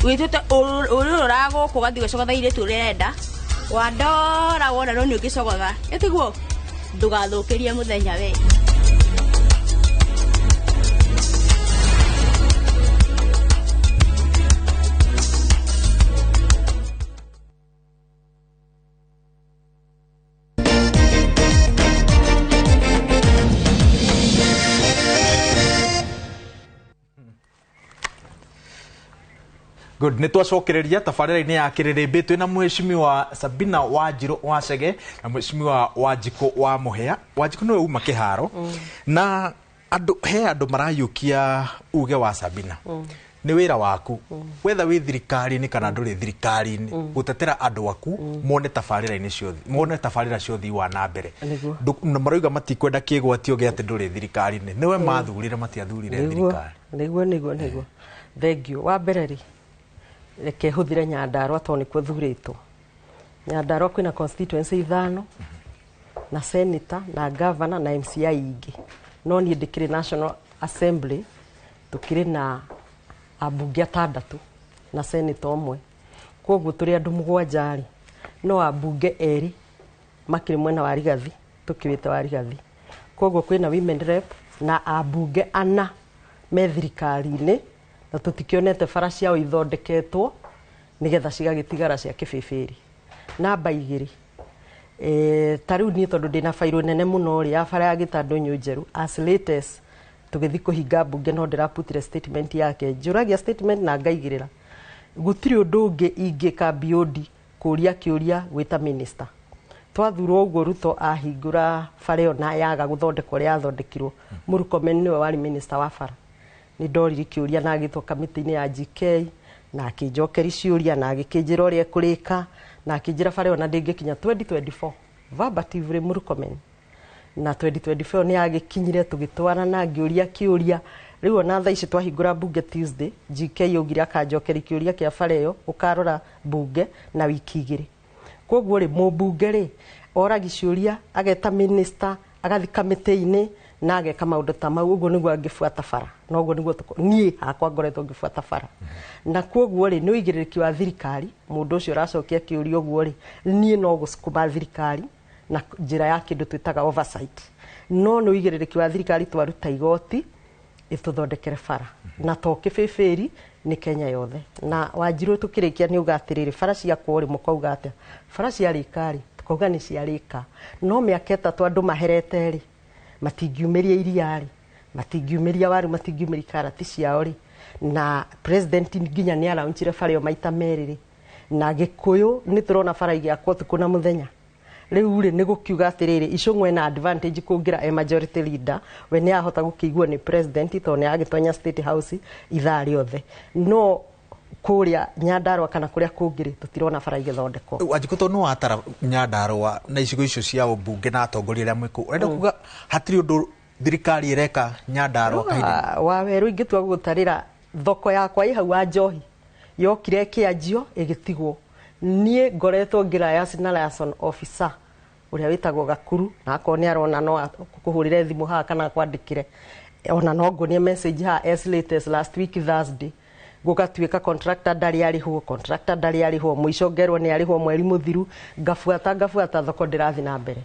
Witute ururora guku gathi gũcogotha irĩtu ũrenda wandora wona no nĩ ũngĩcogotha ĩtiguo ndũgathũkĩrie mũthenya we. Good, nĩ twacokereria tabarĩra-inĩ ya Kĩrĩrĩmbĩ twĩna mheshimiwa Sabina Wanjirũ wa Chege na mheshimiwa Wanjikũ wa Mũhĩa. Wanjikũ nĩwe uma kĩharo na andũ he andũ marayũkia uge wa Sabina. Nĩ wĩra waku wetha wĩ thirikari-inĩ kana ndũrĩ thirikari-inĩ gũtetera andũ aku mone tabarĩra-inĩ ciothe, mone tabarĩra ciothe wa na mbere. Na marauga matikwenda kĩgwatio gĩa atĩ ndũrĩ thirikari-inĩ. Nĩwe mathurire, matiathurire thirikari. Nĩguo nĩguo nĩguo. Thank you. Wa mbere rĩ, reke hũthĩre Nyandarua tondũ nĩkuo thurĩtwo. Nyandarua kwĩna constituency 5 na senator na governor na MCI ingĩ. No niĩ ndĩkĩrĩ National Assembly, tũkĩrĩ na ambunge 6 na senator ũmwe. Koguo tũrĩ andũ 7 rĩ, no ambunge 2 makĩrĩ mwena wa Rigathi, tũkĩwĩte wa Rigathi. Koguo kwĩna women rep na ambunge 4 me thirikari-inĩ, na tũtikĩonete bara ciao ithondeketwo nĩgetha cigagĩtigara cia kĩbĩbĩri. Namba 2, ta rĩu niĩ tondũ ndĩna bairũ nene mũno rĩ, ya bara ya Gĩtandũ Njeru, as latest tũgĩthiĩ kũhinga mbunge no ndĩraputire statement yake, njũragia statement na ngaigĩrĩra. Gũtirĩ ũndũ ũngĩ ingĩka beyond kũria kĩũria gwĩta minister. Twathurwo ũguo Ruto ahingũra bara ĩyo na yaga gũthondekwo ũrĩa yathondekirwo, Murkomen nĩwe warĩ minister wa bara. Nĩ ndoririe kĩũria na agĩtwo kamĩtĩ-inĩ ya GK na akĩnjokeria ciũria na agĩkĩnjĩra ũrĩa ekũrĩka na akĩnjĩra bara ĩyo na ndĩngĩkinya 2024 verbatim Murkomen. Na 2024 nĩ yagĩkinyire, tũgĩtwarana ngĩũria kĩũria. Rĩu ona thaa ici twahingũra mbunge Tuesday, GK augire akanjokeria kĩũria kĩa bara ĩyo, ũkarora mbunge na wiki 2. Koguo rĩ, mũmbunge rĩ oragi ciũria, ageta minister, agathi kamĩtĩ-inĩ na ageka maũndũ ta mau. Ũguo nĩguo angĩbuata bara, na ũguo nĩguo niĩ hakwa ngoretwo ngĩbuata bara. Na koguo rĩ, nĩ ũigĩrĩrĩki wa thirikari, mũndũ ũcio ũracokia kĩũria ũguo rĩ, niĩ no gũcukuma thirikari na njĩra ya kĩndũ twĩtaga oversight. No nĩ ũigĩrĩrĩki wa thirikari, twaruta igoti ĩtũthondekere bara, na to kĩbĩbĩri, nĩ Kenya yothe. Na Wanjirũ, tũkĩrĩkia nĩ uga atĩrĩrĩ, bara ciakwo rĩ, mũkauga atĩa? Bara ciarĩka rĩ, tũkauga nĩ ciarĩka, no mĩaka 3 andũ maherete rĩ, matingiumĩria iria rĩ, matingiumĩria waru, matingiumĩria karati ciao rĩ. Na president nginya nĩ araunchire bara ĩyo maita 2 rĩ, na Gĩkũyũ nĩ tũrona bara igĩakwo ũtukũ na mũthenya. Rĩu rĩ, nĩ gũkiuga atĩrĩrĩ, Icũng'wa ena advantage kũngĩra e majority leader, we nĩ ahota gũkĩiguo nĩ president tondũ nĩ agĩtonya State House ithaa rĩothe. No kũrĩa Nyandarũa kana kũrĩa kũngĩ rĩ, tũtirona bara igĩthondekwo. Wanjikũ, tondũ nĩ watara Nyandarũa na icigo icio cia ũmbunge na atongoria arĩa mwĩ kũu, ũrenda kuga hatirĩ ũndũ thirikari ĩreka Nyandarũa kahinda? Wa werũ, ingĩtua gũgũtarĩra thoko yakwa ĩ hau wa njohi yokire ĩkĩanjio ĩgĩtigwo. Niĩ ngoretwo ngĩliaise na liaison officer ũrĩa wĩtagwo Gakuru, na akorwo nĩ arona no kũhũrĩre thimũ haha kana kwandĩkĩre, ona no nguonie message haha, as late as last week Thursday gũgatuĩka contractor ndarĩ arĩhwo, contractor ndarĩ arĩhwo, mũico ngerwo nĩ arĩhwo mweri mũthiru. Ngabuata ngabuata, thoko ndĩrathiĩ na mbere.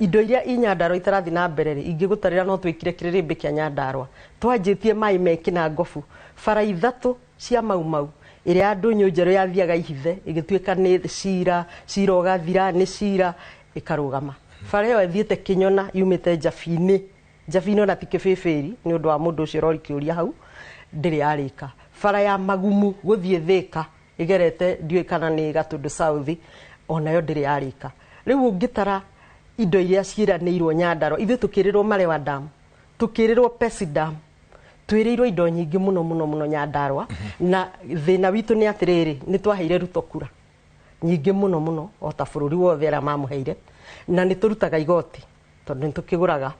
Indo iria i Nyandarũa itarathiĩ na mbere rĩ, ingĩgũtarĩra no twĩkire kĩrĩrĩmbĩ kĩa Nyandarũa. Twanjĩtie maĩ mekĩna ngobu, bara 3 cia Mau Mau, ĩrĩa ya Ndũnyũ Njerũ yathiaga ihithe ĩgĩtuĩka nĩ cira, cira ũgathira, nĩ cira ĩkarũgama. Bara ĩyo ĩthiĩte Kĩnyona yumĩte Njabi-inĩ, Njabi-inĩ ona ti kĩbĩbĩri, nĩ ũndũ wa mũndũ ũcio ũrori kĩũria hau, ndĩrĩ yarĩka. Bara ya Magumu gũthiĩ Thĩka ĩgerete ndiũĩ kana nĩ Gatũndũ South, onayo ndĩrĩ yarĩka. Rĩu ũngĩtara indo iria ciĩranĩirwo Nyandarũa, ithuĩ tũkĩrĩrwo Marewa Dam, tũkĩrĩrwo Pesi Dam, twĩrĩirwo indo nyingĩ mũno mũno mũno Nyandarũa. Na thĩna witũ nĩ atĩrĩrĩ, nĩ twaheire Ruto kura nyingĩ mũno mũno, o ta bũrũri wothe arĩa mamũheire, na nĩ tũrutaga igoti tondũ nĩ tũkĩgũraga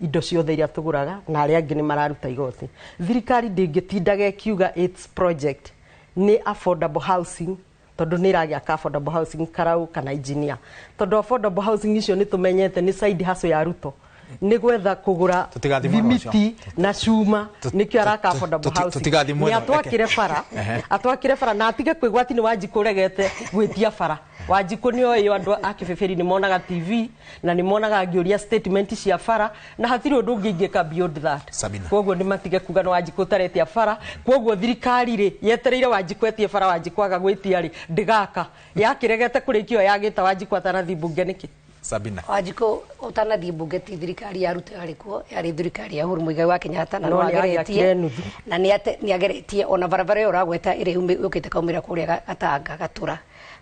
indo ciothe iria tũgũraga, na arĩa angĩ nĩ mararuta igoti. Thirikari ndĩngĩtindaga ĩkiuga its project nĩ affordable housing, tondũ nĩ ĩragĩaka affordable housing Karau kana engineer, tondũ affordable housing icio nĩ tũmenyete nĩ side hustle ya Ruto, nĩ gwetha kũgũra Tũtigathiĩ mwena ũcio. thimiti na cuma, nĩkĩo araka affordable housing. Tũtigathiĩ mwena- Nĩ atwakĩre bara, atwakĩre bara na atige kwĩgwati nĩ Wanjikũ ũregete gwĩtia bara. Wanjikũ nĩ oĩ andũ a kĩbĩbĩri nĩ monaga TV na nĩ monaga ngĩũria statement cia bara, na hatirĩ ũndũ ũngĩ ingĩka beyond that. Sabina. Koguo nĩ matige kuga nĩ Wanjikũ ũtaretia bara. Koguo thirikari rĩ, yetereire Wanjikũ etie bara, Wanjikũ aga gwĩtia rĩ, ndĩgaka. Yakĩregete kũrĩkio yagĩta Wanjikũ atanathiĩ mbunge nĩkĩ? Sabina. Wanjikũ ũtanathiĩ mbunge ti thirikari ya Ruto yarĩ kuo, yarĩ thirikari ya Uhuru Muigai wa Kenyatta, na No no nĩ ageretie agĩakire nuthu. Na nĩ ageretie ona barabara ĩyo ũragweta ĩrĩa yũkĩte kaumĩra kũrĩa Gatanga Gatũra,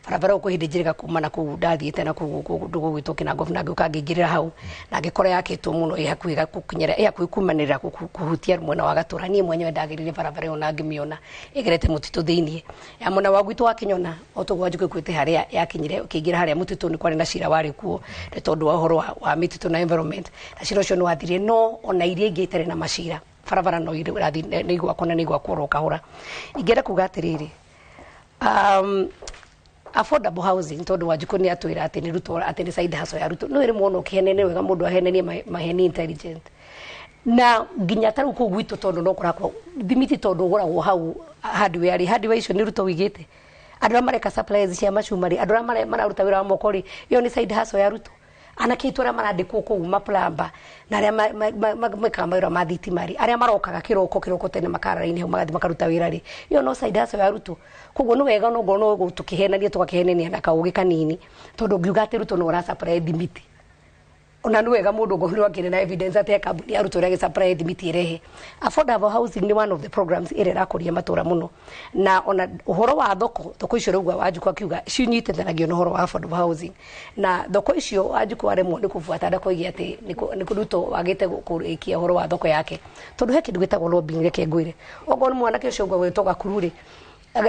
barabara ĩyo kwĩ hĩndĩ njĩrĩga kuma na kũu ndathiĩte na kũu kũndũ gũgwĩtwo Kĩnangobu, na ngĩũka ngĩingĩrĩra hau na ngĩkora yakĩtwo mũno, ĩ hakuhĩ gũkinyĩra, ĩ hakuhĩ kumanĩrĩra kũhutia mwena wa Gatũra. Niĩ mwenyewe ndagĩrire barabara ĩyo na ngĩmĩona ĩgerete mũtitũ thĩiniĩ ya mwena wa gwitũ wa Kĩnyona. O toguo Wanjikũ ĩkuĩte harĩa yakinyire ũkĩingĩra harĩa mũtitũ, nĩ kwarĩ na cira warĩ kuo nĩ tondũ wa ũhoro wa mĩtitũ na environment, na cira ũcio nĩ wathirie. No ona iria ingĩ itarĩ na macira, barabara no irathiĩ nĩ igwakwo na nĩ igwakwo oro kahora. Ingĩenda kuga atĩrĩrĩ, affordable housing, tondũ Wanjikũ nĩ atwĩra atĩ nĩ Ruto, atĩ nĩ side hustle ya Ruto, no ĩrĩ muono ũkĩhenene wega, mũndũ ahenenie maheni intelligent. Na nginya ta rĩu kũu gwitũ tondũ no kũrakwo thimiti tondũ ũgũragwo hau hardware rĩ, hardware icio nĩ Ruto wĩigĩte. Andũ arĩa mareka supplies cia macuma rĩ, andũ arĩa mararuta wĩra wa moko rĩ, ĩyo nĩ side hustle ya Ruto. Anake aitũ arĩa marandĩkwo kũu maplamba na arĩa mekaga mawĩra ma thitima rĩ, arĩa marokaga kĩroko kĩroko tene makara-inĩ hau magathiĩ makaruta wĩra rĩ, ĩyo no side hustle ya Ruto. Koguo nĩ wega no ngorwo no tũkĩhenania tũgakĩhenania na kaũgĩ kanini, tondũ ngiuga atĩ Ruto no ũra supply thimiti, ona nĩ wega mũndũ ngorwo akĩrĩ na evidence atĩ kambuni ya Ruto ĩrĩa ĩgĩ-supply thimiti ĩrehe. Affordable housing nĩ one of the programs ĩrĩa ĩrakũria matũra mũno, na ona ũhoro wa thoko, thoko icio rĩu Wanjikũ akiuga cinyitithanagio na ũhoro wa affordable housing, na thoko icio Wanjikũ aremwo nĩ kũbuata ndakoigie atĩ nĩ Ruto wagĩte kũrĩkia ũhoro wa thoko yake, tondũ he kĩndũ gĩtagwo lobbying. Reke ngwĩre, okorwo nĩ mwanake ũcio ũguo gwĩtwo Gakuru rĩ,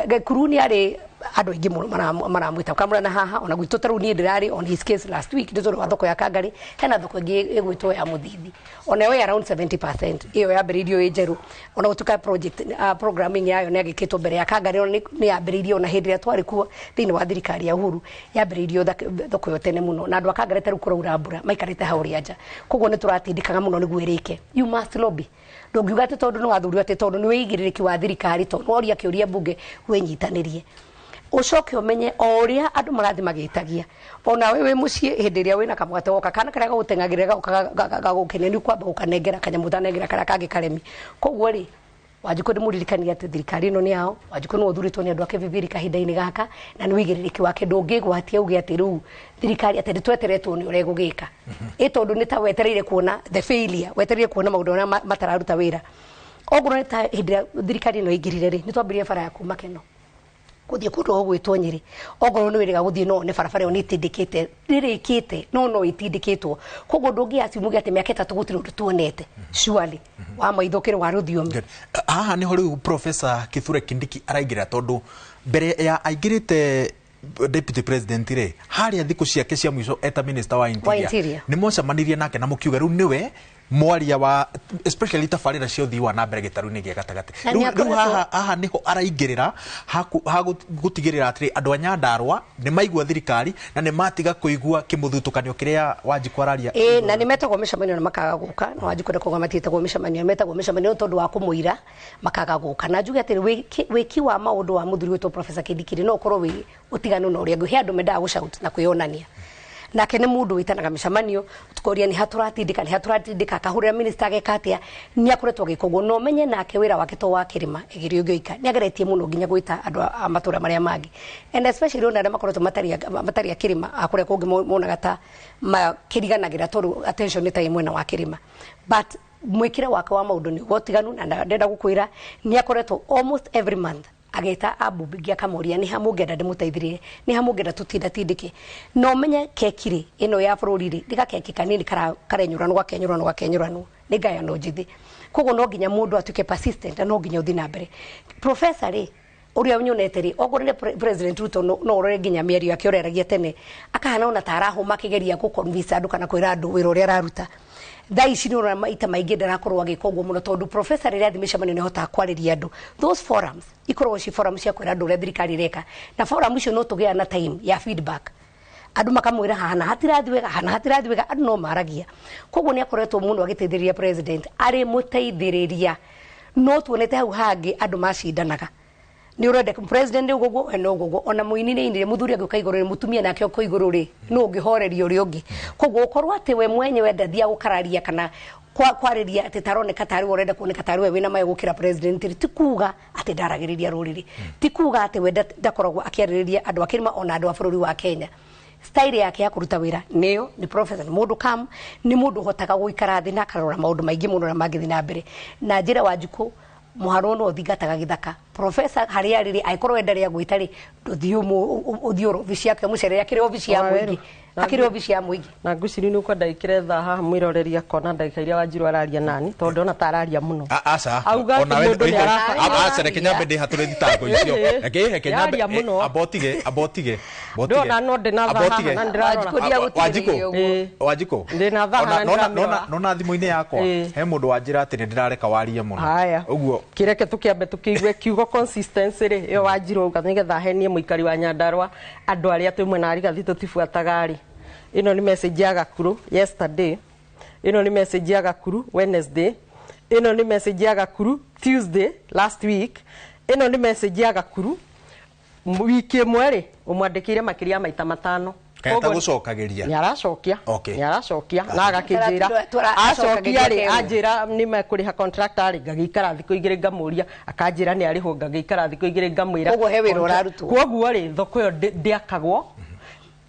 Gakuru nĩ arĩ andũ aingĩ mũno maramwĩta kamũra na haha ona gwitũ. Ta rĩu niĩ ndĩrarĩ on his case last week nĩ tondũ wa thoko ya Kangari. Hena thoko ĩngĩ ĩgwĩtwo ya Mũthithi, ona yo around 70% ĩyo yambĩrĩirio ĩ njerũ, ona gũtuĩka project programming yayo nĩ yagĩkĩtwo mbere ya Kangari, ona nĩ yambĩrĩirio ona hĩndĩ ĩrĩa twarĩ kuo thĩinĩ wa thirikari ya Uhuru. Yambĩrĩirio thoko ĩyo tene mũno, na andũ a Kangari ta rĩu kũraura mbura maikarĩte hau rĩa nja, koguo nĩ tũratindĩkaga mũno nĩguo ĩrĩke. You must lobby. Ndũngiuga atĩ tondũ nĩ wathurirwo, atĩ tondũ nĩ wĩigĩrĩrĩki wa thirikari, tondũ woria kĩũria mbunge wĩnyitanĩrie, ũcoke ũmenye o ũrĩa andũ marathiĩ magĩtagia. Ona we wĩ mũciĩ, hĩndĩ ĩrĩa wĩna kamwate woka kana karĩa gagũteng'agĩrĩra gagoka gagũkenia, nĩ ũkwamba gũkanengera kanyamũ ũtanengera karĩa kangĩ karemi. Koguo rĩ, Wanjikũ ndĩmũririkania atĩ thirikari ĩno nĩ yao. Wanjikũ nĩwe ũthurĩtwo nĩ andũ a Kĩbibiri kahinda-inĩ gaka, na nĩ wĩigĩrĩrĩki wake. Ndũngĩgwatia uge atĩ rĩu thirikari atĩ nĩtweteretwo nĩ ũrĩa ĩgũgĩka ĩ, tondũ nĩ ta wetereire kuona the failure, wetereire kuona maũndũ marĩa matararuta wĩra. Okorwo nĩ ta hĩndĩ ĩrĩa thirikari ĩno ĩingĩrire rĩ, nĩ twambĩrĩrie bara ya kuma Keno gũthiĩ kũndũ gũgwĩtwo Nyĩrĩ. Okorwo nĩ wĩrĩga gũthiĩ, no nĩ barabara ĩyo nĩ ĩtindĩkĩte, ndĩrĩkĩte, no ĩtindĩkĩtwo. Koguo ndũngĩ assume atĩ mĩaka 3 gũtirĩ ũndũ tuonete, surely wa maitho kĩrĩ wa rũthiomi. Good. Haha niho rĩu Professor Kithure Kindiki araingĩra, tondũ mbere ya aingĩrĩte deputy president rĩ, harĩa thikũ ciake cia mũico eta minister wa interior, Interior. nĩ mwacemanirie nake na mũkiuga rĩu nĩwe mwaria wa especially tabarĩra cia ũthii wa na mbere gĩtarũ-inĩ gĩa gatagatĩ. Na Rĩu nĩ rĩu akoretwo- haha nĩho araingĩrĩra ha gũtigĩrĩra atĩrĩ andũ a Nyandarũa nĩ maigua thirikari na nĩ matiga kũigua kĩmũthutũkanio kĩrĩa Wanjikũ araria. Ĩ, na nĩ metagwo mĩcemanio na makaga gũka, na Wanjikũ ndakuga matiĩtagwo mĩcemanio, metagwo mĩcemanio tondũ wa kũmũira makaga gũka. Na njuge atĩrĩ, wĩki wa maũndũ wa mũthuri wĩtwo Professor Kindiki no ũkorwo wĩ ũtiganu na ũrĩa ũngĩ. He andũ mendaga gũshout na kwĩyonania, nake nĩ mũndũ wĩtanaga mĩcemanio, tukoria nĩ ha tũratindĩka, nĩ ha tũratindĩka, akahũrĩra minister ageka atĩa. Nĩ akoretwo agĩka ũguo, na ũmenye nake wĩra wake to wa kĩrĩma ĩgĩrĩ ũngĩoika, nĩ ageretie mũno nginya gwĩta andũ a matũra marĩa mangĩ, and especially ona arĩa makoretwo matarĩ a kĩrĩma, a kũrĩa kũngĩ monaga ta makĩriganagĩra tondũ attention nĩ ta ĩ mwena wa kĩrĩma, but mwĩkĩre wake wa maũndũ nĩ ũtiganu. Na ndenda gũkwĩra nĩ akoretwo almost every month ageta ambunge akamoria nĩ ha mũngĩenda ndĩmũteithĩrĩrie, nĩ ha mũngĩenda tũtindatindĩke. Na ũmenye keki rĩ ĩno ya bũrũri rĩ, nĩ gakeki kanini karenyũranwo, gakenyũranwo, gakenyũranwo, nĩ ngayano njĩthĩ. Koguo no nginya mũndũ atuĩke persistent na no nginya ũthiĩ na mbere. Professor rĩ, ũrĩa nyonete rĩ, okorwo nĩ President Ruto, no ũrore nginya mĩario yake ũrĩa aragia tene, akahana ona ta arahũma akĩgeria gũ-convince andũ kana kwĩra andũ wĩra ũrĩa araruta. Thaa ici nĩ ũrona maita maingĩ ndarakorwo agĩka ũguo mũno, tondũ professor rĩrĩa athiĩ mĩcemanio nĩ ahotaga kwarĩria andũ. Those forums ikoragwo ci forum cia kwĩra andũ ũrĩa thirikari ĩreka, na forum icio no tũgĩa na time ya feedback, andũ makamwĩra hana hatirathi wega, hana hatirathi wega, andũ no maragia. Koguo nĩ akoretwo mũno agĩteithĩrĩria president, arĩ mũteithĩrĩria. No tuonete hau hangĩ andũ macindanaga, nĩ ũrenda president nĩ ũguo, we no ũguo. Ona mũini nĩ ainire, mũthuri angĩũka igũrũ rĩ, mũtumia nake oka igũrũ rĩ, no ũngĩhoreria ũrĩa ũngĩ. Koguo ũkorwo atĩ we mwenyewe ndathiaga gũkararia kana kwarĩria atĩ taroneka tarĩ we ũrenda kuoneka tarĩ we wĩna mayo gũkĩra president rĩ, ti kuga atĩ ndaragĩrĩria rũrĩrĩ, ti kuga atĩ we ndakoragwo akĩarĩrĩria andũ a kĩrĩma ona andũ a bũrũri wa Kenya. Style yake ya kũruta wĩra nĩyo nĩ professor, nĩ mũndũ kam, nĩ mũndũ ũhotaga gũikara thĩ na akarora maũndũ maingĩ mũno na mangĩthiĩ na mbere na njĩra. Wanjikũ mũharwo no ũthingataga gĩthaka. Professor harĩa arĩ rĩ, angĩkorwo we ndarĩ agwĩta rĩ, ndũthiĩ ũthiĩ oro obici yake ũmũcerere, akĩrĩ obici ya mũingĩ, akĩrĩ obici ya mũingĩ. Na ngwĩciria nĩ ũkwenda ĩkĩre thaa haha mwĩroreri akona ndagĩka iria Wanjiru araria nani, tondũ ndona ta araria mũno. Aca. Auga atĩ mũndũ nĩ Aca, reke nyambe ndĩ hatũre thitango icio. Reke nyambe. Yaria mũno. Ambotige, ambotige, ambotige. Ndona no ndĩ na thaa haha na ndĩrarora. Wanjikũ. Ĩĩ. Wanjikũ. Ndĩ na thaa haha ndĩramĩrora. Nona thimũ-inĩ yakwa he mũndũ wanjĩra atĩ nĩ ndĩrareka warie mũno. Haya. Ũguo. Kĩreke tũkĩambe tũkĩigue kiugo consistency rĩ, ĩyo Wanjiru auga nĩgetha ahenie mũikari wa Nyandarũa, andũ arĩa twĩ mwena wa Rigathi tũtibuataga rĩ. Ĩno nĩ message ya Gakuru yesterday, ĩno nĩ message ya Gakuru Wednesday. Ĩno nĩ message ya Gakuru Tuesday last week. Ĩno nĩ message ya Gakuru wiki ĩmwe rĩ, ũmwandĩkĩire makĩria ya maita 5. Kana tagũcokagĩria? Nĩ aracokia. Nĩ aracokia na agakĩnjĩra Acokagia acokia rĩ, kerĩ. Anjĩra nĩ mekũrĩha contractor rĩ, ngagĩikara thikũ 2 ngamũria, akanjĩra nĩ arĩhwo, ngagĩikara thikũ 2 ngamwĩra. Koguo he wĩra ũrarutwo. Koguo rĩ, thoko ĩyo ndĩakagwo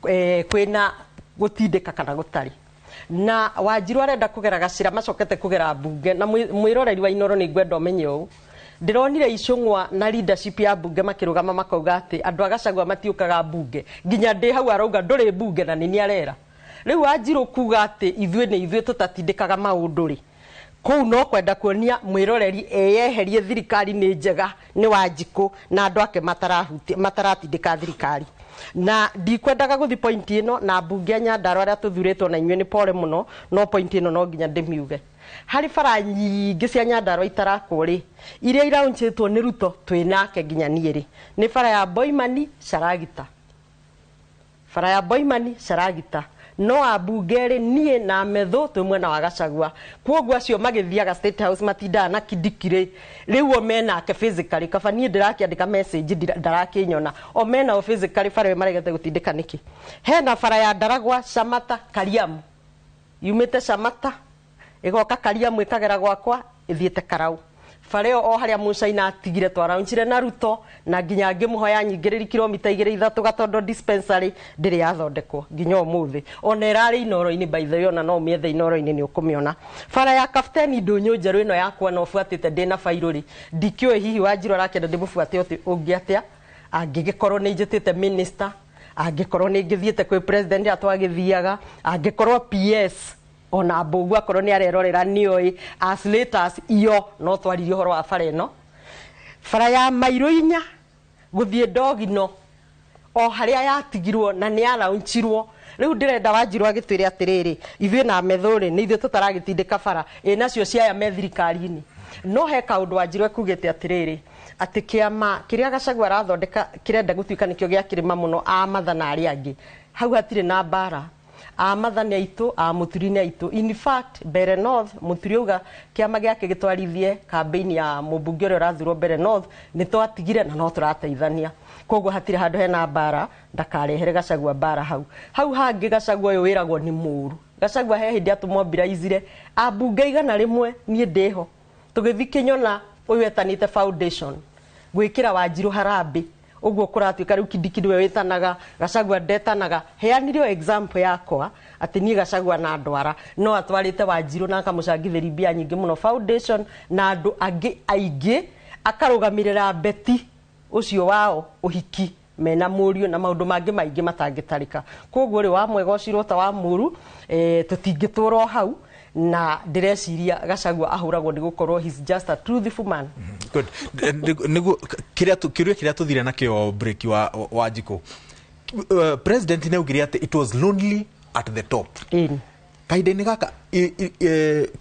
kwĩna gũtindĩka kana gũtarĩ. Na Wanjiru arenda kũgera gacĩra, macokete kũgera mbunge. Na mwĩroreri wa Inoro, nĩ ngwenda ũmenye ũũ, ndĩronire Icũng'wa na leadership ya mbunge makĩrũgama makauga atĩ andũ a Gachagua matiũkaga mbunge. Nginya ndĩ hau arauga ndũrĩ mbunge na nĩ arera. Rĩu Wanjiru kuga atĩ ithuĩ nĩ ithuĩ tũtatindĩkaga maũndũ rĩ, kũu no kwenda kuonia mwĩroreri eyeherie thirikari nĩ njega nĩ Wanjikũ na andũ ake mataratindĩka thirikari. Na ndikwendaga gũthi point ĩno na mbunge a Nyandarua arĩa tũthurĩtwo na inyuĩ nĩ pole mũno, no point ĩno no nginya ndĩmiuge. Harĩ bara nyingĩ cia Nyandarua itarakwo rĩ, iria iraunchĩtwo nĩ Ruto twĩ nake nginya niĩ rĩ, nĩ bara ya Boimani Caragita. Bara ya Boimani Caragita no ambunge rĩ, niĩ na Methu twĩ mwena wa Gachagua. Kwoguo acio magĩthiaga State House matindaga na Kindiki rĩ, rĩu o menake physically. Kaba niĩ ndĩrakĩandĩka message ndarakĩnyona, o menao physically. Bara ĩyo maregete gũtindĩka nĩkĩ? Hena bara ya Ndaragwa Camata Kariamu, yumĩte Camata ĩgoka Kariamu ĩkagera gwakwa ĩthiĩte Karau. Bara ĩyo o harĩa Mũcaina atigire twaraunchire na Ruto, na nginya ngĩmũhoya nyingĩrĩri kilomita 2 3 Gatondo dispensary ndĩrĩ yathondekwo nginya ũmũthĩ. Ona ĩrarĩ Inoro-inĩ, by the way, ona no ũmĩethe Inoro-inĩ nĩ ũkũmĩona. Bara ya Kapteni Ndũnyũ njerũ ĩno yakwa na ũbuatĩte ndĩna bairũ rĩ, ndikĩũĩ hihi Wanjiru arakĩenda ndĩmũbuate ũngĩ atĩa, angĩgĩkorwo nĩ njĩtĩte minister, angĩkorwo nĩ ngĩthiĩte kwĩ president rĩrĩa twagĩthiaga, angĩkorwo PS ona Mbũgua akorwo nĩ arerorera nĩoĩ as late as iyo no twaririe ũhoro wa bara ĩno. Bara ya mairũ 4 gũthiĩ Ndogino o harĩa yatigirwo na nĩ yaraunchirwo. Rĩu ndĩrenda Wanjiru agĩtwĩre atĩrĩrĩ, ithuĩ na Methu rĩ, nĩ ithuĩ tũtaragĩtindĩka bara ĩ nacio ciaya me thirikari-inĩ. No he kaũndũ Wanjiru ekugĩte atĩrĩrĩ, atĩ kĩama kĩrĩa Gachagua arathondeka kĩrenda gũtuĩka nĩkĩo gĩa kĩrĩma mũno a Matha na arĩa angĩ. Hau hatirĩ na mbara. A Matha nĩ aitũ, a Mũturi nĩ aitũ. In fact, Mbere North, Mũturi auga kĩama gĩake gĩtwarithie campaign ya mũmbunge ũrĩa ũrathurwo Mbere North, nĩ twatigire na no tũrateithania. Koguo hatirĩ handũ hena mbara, ndakarehere Gachagua mbara hau. Hau hangĩ Gachagua ũyũ wĩragwo nĩ mũru. Gachagua he hĩndĩ atũmobilize ambunge 100 niĩ ndĩho. Tũgĩthiĩ Kĩnyona ũyũ etanĩte foundation gwĩkĩra Wanjiru harambĩ. Ũguo kũratuĩka rĩu Kindiki nĩwe wĩtanaga, Gachagua ndetanaga. Heanire o example yakwa atĩ niĩ Gachagua na ndwara no atwarĩte Wanjiru na akamũcangithĩria mbia nyingĩ mũno foundation na andũ angĩ aingĩ, akarũgamĩrĩra Beti ũcio wao ũhiki mena mũriũ na maũndũ mangĩ maingĩ matangĩtarĩka. Koguo rĩ, wa mwega ũcirwo ta wa mũru, tũtingĩtũra o hau. Na ndĩreciria Gachagua ahũragwo nĩ gũkorwo he's just a truthful man. Good. Nĩguo kĩrĩa kĩũria kĩrĩa tũthire nakĩo break wa Wanjikũ. President nĩ augire atĩ it was lonely at the top. Kahinda-inĩ gaka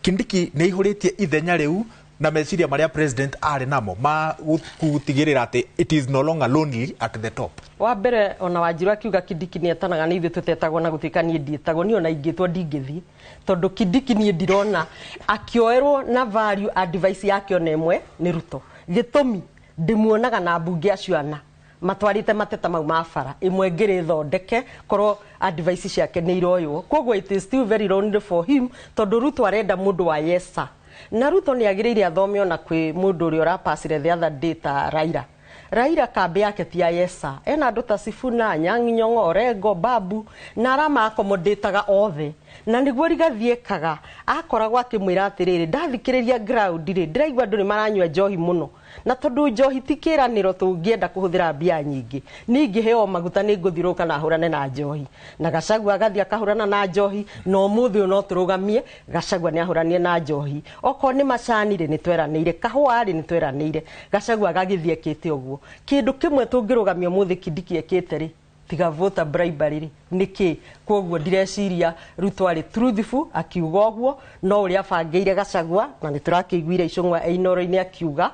Kindiki nĩ aihũrĩtie ithenya rĩu na meciria marĩa president arĩ namo ma gũtigĩrĩra atĩ it is no longer lonely at the top. Wa mbere ona Wanjiru akiuga Kindiki nĩ etanaga, nĩ ithuĩ tũtetagwo na gũtuĩka niĩ ndiĩtagwo, niĩ ona ingĩtwo ndingĩthiĩ, tondũ Kindiki niĩ ndirona akĩoerwo na value advice yake ona ĩmwe nĩ Ruto. Gĩtũmi ndĩmuonaga na mbunge acio ana matwarĩte mateta mau ma bara ĩmwe ngĩrĩ thondeke korwo advice ciake nĩ iroywo. Koguo it is still very lonely for him, tondũ Ruto arenda mũndũ wa yes sir. Na Ruto nĩ agĩrĩire athome ona kwĩ mũndũ ũrĩa ũrapacire the other day ta Raila. Raila kambi yake ti ya yes sir. Ena andũ ta Sifuna, Anyang'o Nyong'o, Orengo, Babu na arama accommodataga othe. Na nĩguo Rigathi ekaga, akoragwo akĩmwĩra atĩrĩrĩ, ndathikĩrĩria ground rĩ, ndĩraigua andũ nĩ maranyua njohi mũno. Na tondũ njohi ti kĩranĩro tũngĩenda kũhũthĩra mbia nyingĩ, niĩ ingĩheo maguta nĩ ngũthiũrũrũka na hũrane na njohi. Na Gachagua agathiĩ akahũrana na njohi, na ũmũthĩ ũyũ no tũrũgamie Gachagua nĩ ahũranie na njohi. Okorwo nĩ macani rĩ, nĩ tweranĩire, kahũa rĩ, nĩ tweranĩire. Gachagua agagĩthiĩ ekĩte ũguo. Kĩndũ kĩmwe tũngĩrũgamia ũmũthĩ Kindiki ekĩte rĩ, tiga voter bribery rĩ, nĩkĩ? Koguo ndireciria Ruto arĩ truthful akiuga ũguo, no ũrĩa abangĩire Gachagua, na nĩ tũrakĩiguire Icũng'wa e Inoro-inĩ akiuga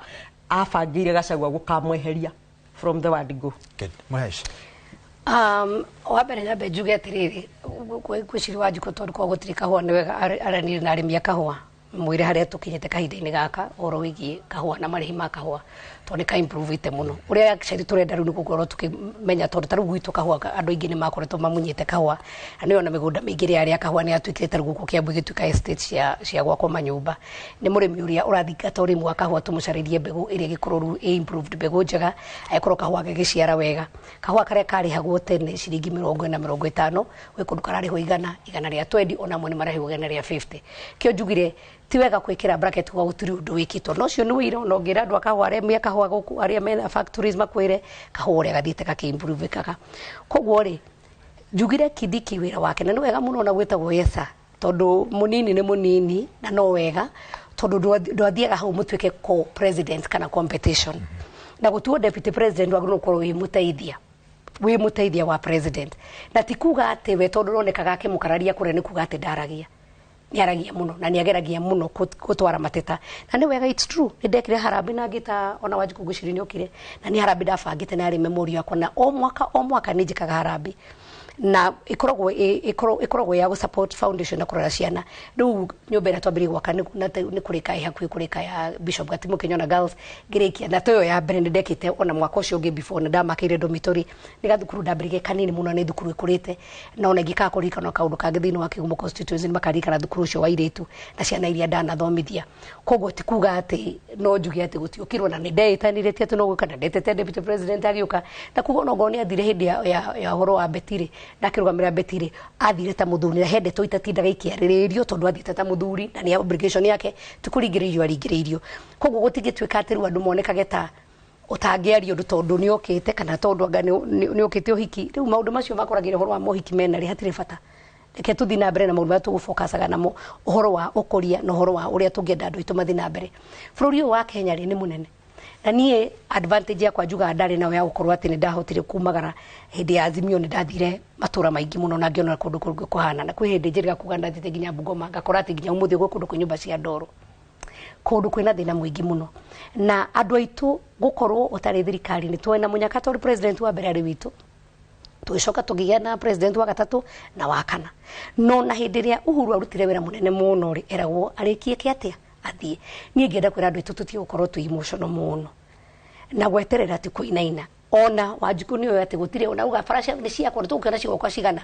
abangĩire Gachagua gũkamweheria from the word go. Good. Mũhesh. Wa mbere nyambe njuge atĩrĩrĩ, gwĩciria Wanjikũ tondũ korwo gũtirĩ kahũa nĩ wega aranire na arĩmi a kahũa Mwĩre harĩa tũkinyĩte kahinda-inĩ gaka ũhoro wĩgiĩ kahũa na marĩhi ma kahũa, tondũ nĩ ka improve mũno. Ũrĩa actually tũrenda rĩu nĩ gũkorwo tũkĩmenya, tondũ ta rĩu gwitũ kahũa andũ aingĩ nĩ makoretwo mamunyĩte kahũa, na nĩyo na mĩgũnda mĩingĩ ĩrĩa yarĩ ya kahũa nĩ yatuĩkire ta rĩu gũkũ Kiambu ĩgĩtuĩka estate cia gwakwo manyũmba. Nĩ mũrĩmi ũrĩa ũrathingata ũrĩmi wa kahũa, tũmũcarĩrie mbegũ ĩrĩa ĩgĩkorwo rĩu ĩ improved, mbegũ njega, agĩkorwo kahũa gagĩciara wega. Kahũa karĩa karĩhagwo tene ciringi 40, 50, gwĩ kũndũ kararĩhwo 100, 120, ona amwe nĩ mararĩhwo 150. Kĩo njugire ti wega gwĩkĩra bracket kwa gũtirĩ ũndũ wĩkĩtwo, no ũcio nĩ wĩira. Ona ũngĩra andũ a kahũa arĩa me kahũa gũkũ, arĩa mena factories, makwĩre kahũa ũrĩa gathiĩte gakĩ-improve-ikaga. Koguo rĩ, njugire Kindiki wĩra wake na nĩ wega mũno, ona gwĩtagwo yesa, tondũ mũnini nĩ mũnini, na no wega tondũ ndwathiaga hau mũtuĩke co-president kana competition. Na gũtuo deputy president wagĩrĩirwo gũkorwo wĩ mũteithia wa president, na ti kuga atĩ we tondũ ũronekaga akĩmũkararia kũrĩa nĩ kuga atĩ ndaragia. Nĩ aragia mũno na nĩ ageragia mũno gũtwara mateta, na nĩ wega. It's true, nĩ ndekire harambĩ na ngĩta ona Wanjikũ, ngwĩciria nĩ okire, na nĩ harambĩ ndabangĩte na yarĩ memorial yakwa, na o mwaka o mwaka nĩ njĩkaga harambĩ na ĩkoragwo ya gũ support foundation na kũrora ciana. Rĩu nyũmba ĩrĩa twambĩrĩirie gwaka nĩ kũrĩka, ĩ hakuhĩ kũrĩka, ya Bishop Gatimu Kĩnyona Girls ngĩrĩkia. Na toyo ya mbere nĩ ndekĩte ona mwaka ũcio ũngĩ before, na ndamakĩire dormitory. Nĩ gathukuru ndambĩrĩirie kanini mũno, nĩ thukuru ĩkũrĩte, na ona ingĩkaga kũririkana kaũndũ kangĩ thĩinĩ wa Kĩgumo constituency, nĩ makaririkana thukuru ũcio wa airĩtu na ciana iria ndanathomithia. Koguo ti kuga atĩ no njuge atĩ gũtiũkirwo, na nĩ ndeĩtanire, ti atĩ no gwĩka, na ndetete deputy president agĩũka, na kuga ona ongorwo nĩ athire hĩndĩ ya ũhoro wa Betiri na akĩrũgamĩrĩra Betiri, athire ta mũthuri, na he ndeto itatindaga ikĩarĩrĩrio, tondũ athiĩte ta mũthuri na nĩ obligation yake, ti kũringĩrĩrio aringĩrĩirio. Koguo gũtingĩtuĩka atĩ rĩu andũ monekage ta ũtangĩaria ũndũ tondũ nĩ okĩte, kana tondũ anga nĩ okĩte ũhiki. Rĩu maũndũ macio makoragĩra ũhoro wa mohiki mena rĩ, hatirĩ bata. Reke tũthiĩ na mbere na maũndũ marĩa tũgũfokacaga namo, ũhoro wa ũkũria na ũhoro wa ũrĩa tũngĩenda andũ aitũ mathiĩ na mbere. Bũrũri ũyũ wa Kenya rĩ, nĩ mũnene, na niĩ advantage yakwa njugaga ndarĩ nayo ya gũkorwo atĩ nĩ ndahotire kumagara hĩndĩ ya Azimio, nĩ ndathire matũra maingĩ mũno na ngĩona kũndũ kũngĩ kũhana. Na kwĩ hĩndĩ njĩrĩga kuga ndathiĩte nginya Bungoma, ngakora atĩ nginya ũmũthĩ gwĩ kũndũ kwĩ nyũmba cia ndoro, kũndũ kwĩna thĩna mũingĩ mũno. Na andũ aitũ gũkorwo ũtarĩ thirikari nĩ tuoe na mũnyaka, tondũ president wa mbere arĩ witũ, tũgĩcoka tũkĩgĩa na president wa gatatũ na wa kana. No na hĩndĩ ĩrĩa Uhuru arutire wĩra mũnene mũno rĩ, eragwo arĩkie kĩ atĩa athiĩ. Niĩ ngĩenda kwĩra andũ aitũ tũtige gũkorwo twĩ emotional mũno na gweterera ti kũinaina. Ona Wanjikũ nĩ oĩ atĩ gũtirĩ ona uga bara nĩ ciakwa, nĩ tũgũkĩona cigwakwa cigana,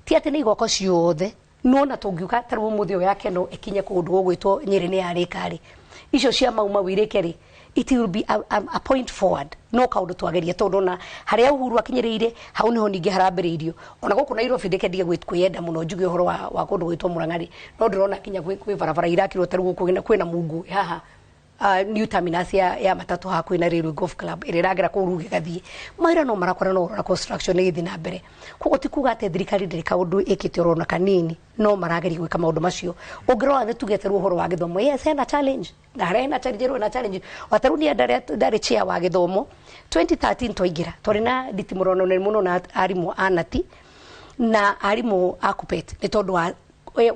ti atĩ nĩ igwakwa ciothe. No na tũngiuga ta rĩu ũmũthĩ ũyũ ya Keno ĩkinye kũndũ gũgwĩtwo Nyĩrĩ nĩ yarĩka rĩ, icio cia Mau Mau irĩke rĩ, it will be a point forward. No kaũndũ twageria, tondũ ona harĩa Uhuru akinyĩrĩire hau niho ningĩ harambĩrĩirio. Ona gũkũ Nairobi, ndeke ndige kwĩyenda mũno njuge ũhoro wa kũndũ gwĩtwo Mũrang'a rĩ, no ndĩrona nginya kwĩ barabara irakirwo. Ta rĩu gũkũ kwĩna Mungu haha, new terminus ya matatũ hakuhĩ na Railway Golf Club ĩrĩa ĩragera kũu rĩu gĩgathiĩ mawĩra no marakora, no ũrona construction nĩ ĩgĩthiĩ na mbere. Koguo ti kuga atĩ thirikari ndĩrĩ kaũndũ ĩkĩte orona kanini, no marageria gwĩka maũndũ macio. Ũngĩrora nĩ tugĩte rĩu ũhoro wa gĩthomo, yes, hena challenge, na harĩa hena challenge rĩu hena challenge. O ta rĩu niĩ ndarĩ chair wa gĩthomo 2013, twaingĩra twarĩ na nditimũrano nene mũno na arimũ a nati na arimũ a KUPPET, nĩ tondũ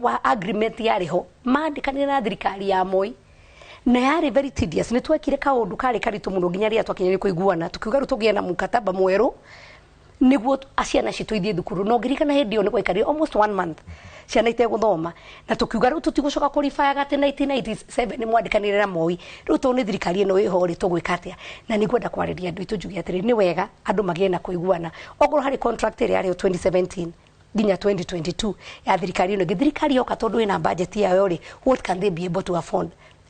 wa agreement yarĩ ho mandĩkanire na thirikari ya Moi, na yarĩ very tedious. Nĩ twekire kaũndũ karĩ karitũ mũno nginya rĩrĩa twakinyire kũiguana, tukiuga rĩu tũgĩe na mkataba mwerũ nĩguo ciana citũ ithiĩ thukuru. No ngirikana hĩndĩ ĩyo nĩ gwaikarire almost one month ciana itegũthoma, na tũkiuga rĩu tũtigũcoka kũribayaga atĩ 1997 nĩ mwandĩkanire na Moi, rĩu tondũ nĩ thirikari ĩno ĩho rĩ, tũgwĩka atĩa? Na nĩ ngwenda kwarĩria andũ aitũ njuge atĩrĩ, nĩ wega andũ magĩe na kũiguana. Okorwo harĩ contract ĩrĩa yarĩ 2017 nginya 2022 ya thirikari ĩno ĩngĩ, thirikari yoka tondũ ĩna budget yayo rĩ, what can they be able to afford?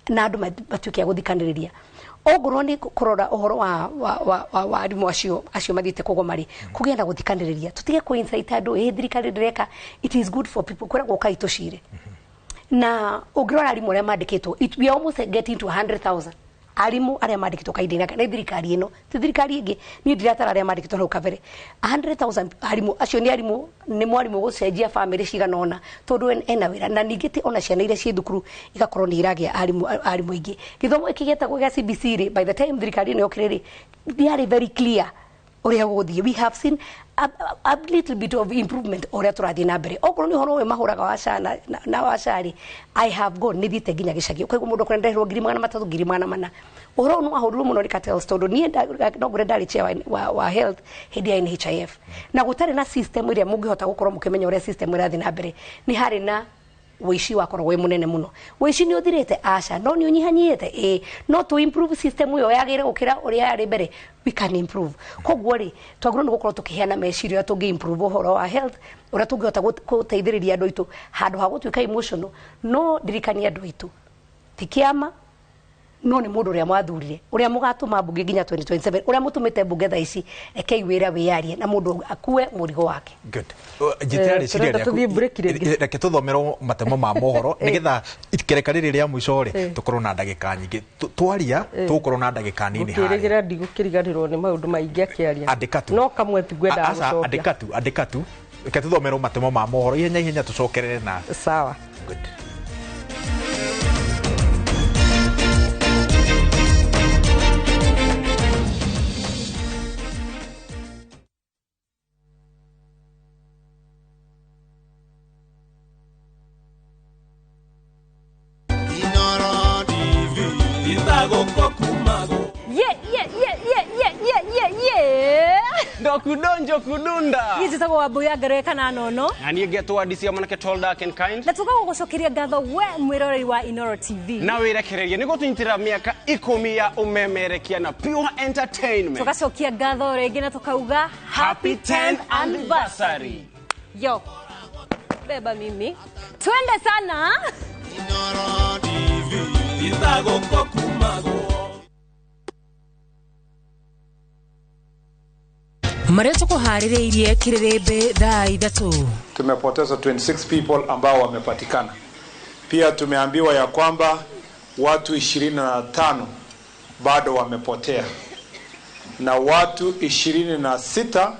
Na andũ matuĩke a gũthikanĩrĩria. Ongorwo nĩ kũrora ũhoro wa arimũ acio mathiĩte kũgoma rĩ, kũgĩe na gũthikanĩrĩria, tũtige kũ incite andũ ĩ thirikari ndĩreka. It is good for people kwĩragwo ũkai tũcire. Na ũngĩrora arimũ arĩa mandĩkĩtwo, we are almost getting to 100,000 arimũ arĩa mandĩkĩtwo kahinda-inĩ gaka nĩ thirikari ĩno, ti thirikari ĩngĩ. Niĩ ndiratara arĩa mandĩkĩtwo hau kabere. 100,000 arimũ acio nĩ arimũ, nĩ mwarimũ gũcenjia bamĩrĩ cigana ũna, tondũ ena wĩra. Na ningĩ ti ona ciana iria ciĩ thukuru igakorwo nĩ iragĩa arimũ aingĩ. Gĩthomo gĩkĩ gĩetagwo gĩa CBC rĩ, by the time thirikari ĩno yokire rĩ, yarĩ very clear ũrĩa gũgũthiĩ. We have seen a little bit of improvement ũrĩa tũrathiĩ na mbere. Okorwo nĩ ũhoro ũyũ mahũraga wa SHA na wa SHA rĩ, I have gone, nĩ thiĩte nginya gĩcagi, ũkaigua mũndũ akwĩra nderwo 300,000, 400,000. Ũhoro ũyũ nĩ wahũrirwo mũno nĩ cartels, tondũ niĩ no ngwĩre ndarĩ chair wa health hĩndĩ ya NHIF, na gũtarĩ na system ĩrĩa mũngĩhota gũkorwo mũkĩmenya ũrĩa system ĩrathiĩ na mbere. Nĩ harĩ na Ũici wakorwo wĩ mũnene mũno. Ũici nĩ ũthirĩte? Aca. No nĩ ũnyihanyihĩte? Ĩĩ. No tũ improve system ĩyo yagĩre gũkĩra ũrĩa yarĩ mbere? We can improve. Koguo rĩ, twagĩrĩirwo nĩ gũkorwo tũkĩheana meciria ũrĩa tũngĩ improve ũhoro wa health, ũrĩa tũngĩhota gũteithĩrĩria andũ aitũ handũ ha gũtuĩka emotional. No ndirikanie andũ aitũ, ti kĩama, no nĩ mũndũ ũrĩa mwathurire, ũrĩa mũgatũma mbunge nginya 2027, ũrĩa mũtũmĩte mbunge thaa ici. Rekei wĩra wĩyarie na mũndũ akue mũrigo wake. Good. Njĩtĩra rĩciria Tũrenda rĩaku. tũthiĩ break rĩngĩ. Reke tũthomerwo matemo ma mohoro nĩgetha ikereka rĩrĩ rĩa mũico rĩ, tũkorwo na ndagĩka nyingĩ. Twaria tũgũkorwo na ndagĩka nini harĩa. Ngũkĩrĩgĩra ndigũkĩriganĩrwo nĩ maũndũ maingĩ akĩaria. Andĩka tu. No kamwe tu ngwendaga Aca, gũcokia. andĩka tu, andĩka tu. Reke tũthomerwo matemo ma mohoro ihenya ihenya, tũcokerere na Sawa. Good. Ye ye ye ye ye ye ye ye. Ndokudonjo kudunda. Niĩ njĩtagwo Wambui ya Ngerwe kana Nono. Na niĩ ngetwo Adisi mwanake tall, dark and kind. Na tuga gũgũcokeria ngatho we mwĩroreri wa Inoro TV. Na wĩrekererie nĩ gũtũnyitĩrĩra mĩaka 10 ya ũmemerekia na pure entertainment. Tũgacokia ngatho rĩngĩ na tũkauga happy 10th anniversary. Yo, beba mimi, twende sana. Marĩa tũkũharĩrĩirie kĩrĩrĩmbĩ thaa 3. Tumepoteza 26 people ambao wamepatikana. Pia tumeambiwa ya kwamba watu 25 bado wamepotea na watu 26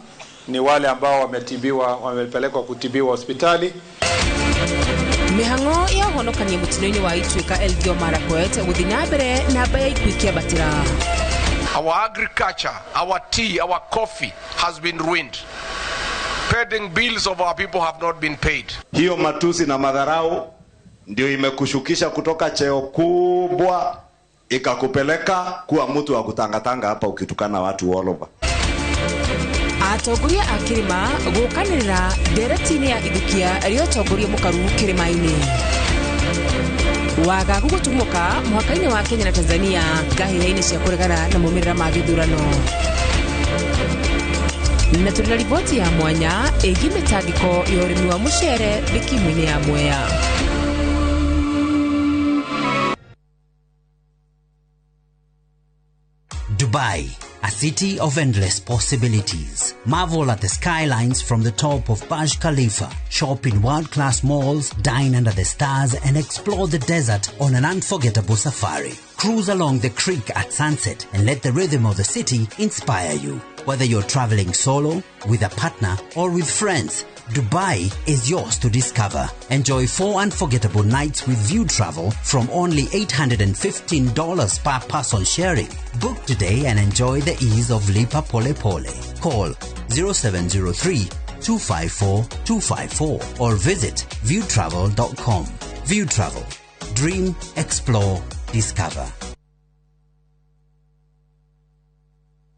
ni wale ambao wametibiwa, wamepelekwa kutibiwa hospitali. Mĩhang'o ya ũhonokania mũtino-inĩ wa Ituĩka Elgeyo Marakwet gũthiĩ na mbere, namba ya ikuũ ikĩambatĩra. Our agriculture, our tea, our coffee has been ruined. Pending bills of our people have not been paid. Hiyo matusi na madharau ndio imekushukisha kutoka cheo kubwa ikakupeleka kuwa mtu wa kutangatanga hapa ukitukana watu all over. Atongoria a kĩrĩma gũkanĩrĩra ndereti-inĩ ya ithukia rĩa ũtongoria mũkaru kĩrĩma-inĩ. Wagagu gũtumũka mũhaka-inĩ wa Kenya na Tanzania ngahĩha-inĩ cia kũregana na maumĩrĩra ma gĩthurano. Na tũrĩ na riboti ya mwanya ĩgiĩ mĩtangĩko ya ũrĩmi wa mũcere thĩkimu-inĩ ya Mwea. Dubai, a city of endless possibilities. Marvel at the skylines from the top of Burj Khalifa, shop in world-class malls, dine under the stars, and explore the desert on an unforgettable safari. Cruise along the creek at sunset and let the rhythm of the city inspire you. Whether you're traveling solo, with a partner, or with friends, Dubai is yours to discover. Enjoy 4 unforgettable nights with View Travel from only $815 per person sharing. Book today and enjoy the ease of Lipa Pole Pole. Call 0703 254 254 or visit viewtravel.com. View Travel. Dream, explore, discover.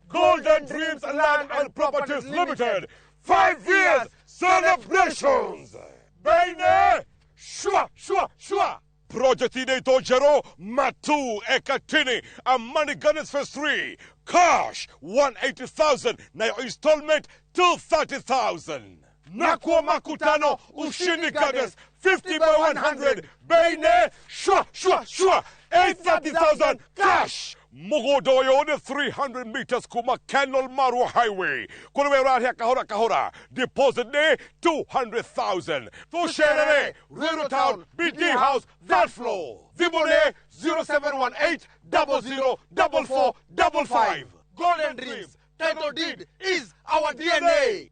Golden Dreams Land and Properties Limited. 5 years celebrations. Baine, shwa, shwa, shwa. Project inaitwa Jero Matu Ekatini Amani Gardens Phase 3. Cash 180,000 na your installment 230,000. Nakwa Makutano Ushindi Gardens 50 by 100. Baine, shwa, shwa, shwa. 830,000 cash. Mugodoyo ni 300 meters kuma Kenol Marua Highway. Kule urahia kahora kahora. Deposit ni 200,000. Tusherere, Ruiru Town, BD House, that floor. Vibone 0718 00 44 55. Golden Dreams, title deed is our DNA.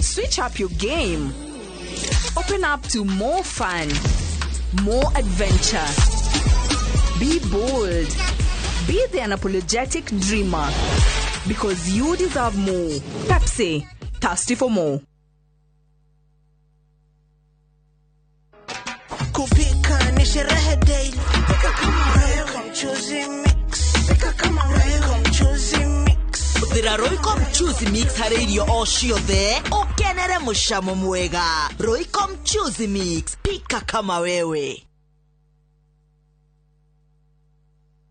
Switch up your game. Open up to more fun, more adventure. Be bold. Be the unapologetic dreamer. Because you deserve more. Pepsi, thirsty for more. Kupika ni sherehe daily. Pika kama wewe, mchuzi mix. Pika kama wewe, mchuzi mix. Hũthĩra Royco Mchuzi Mix harĩ irio o ciothe ũkenere mũcamo mwega. Royco Mchuzi Mix, pika kama wewe.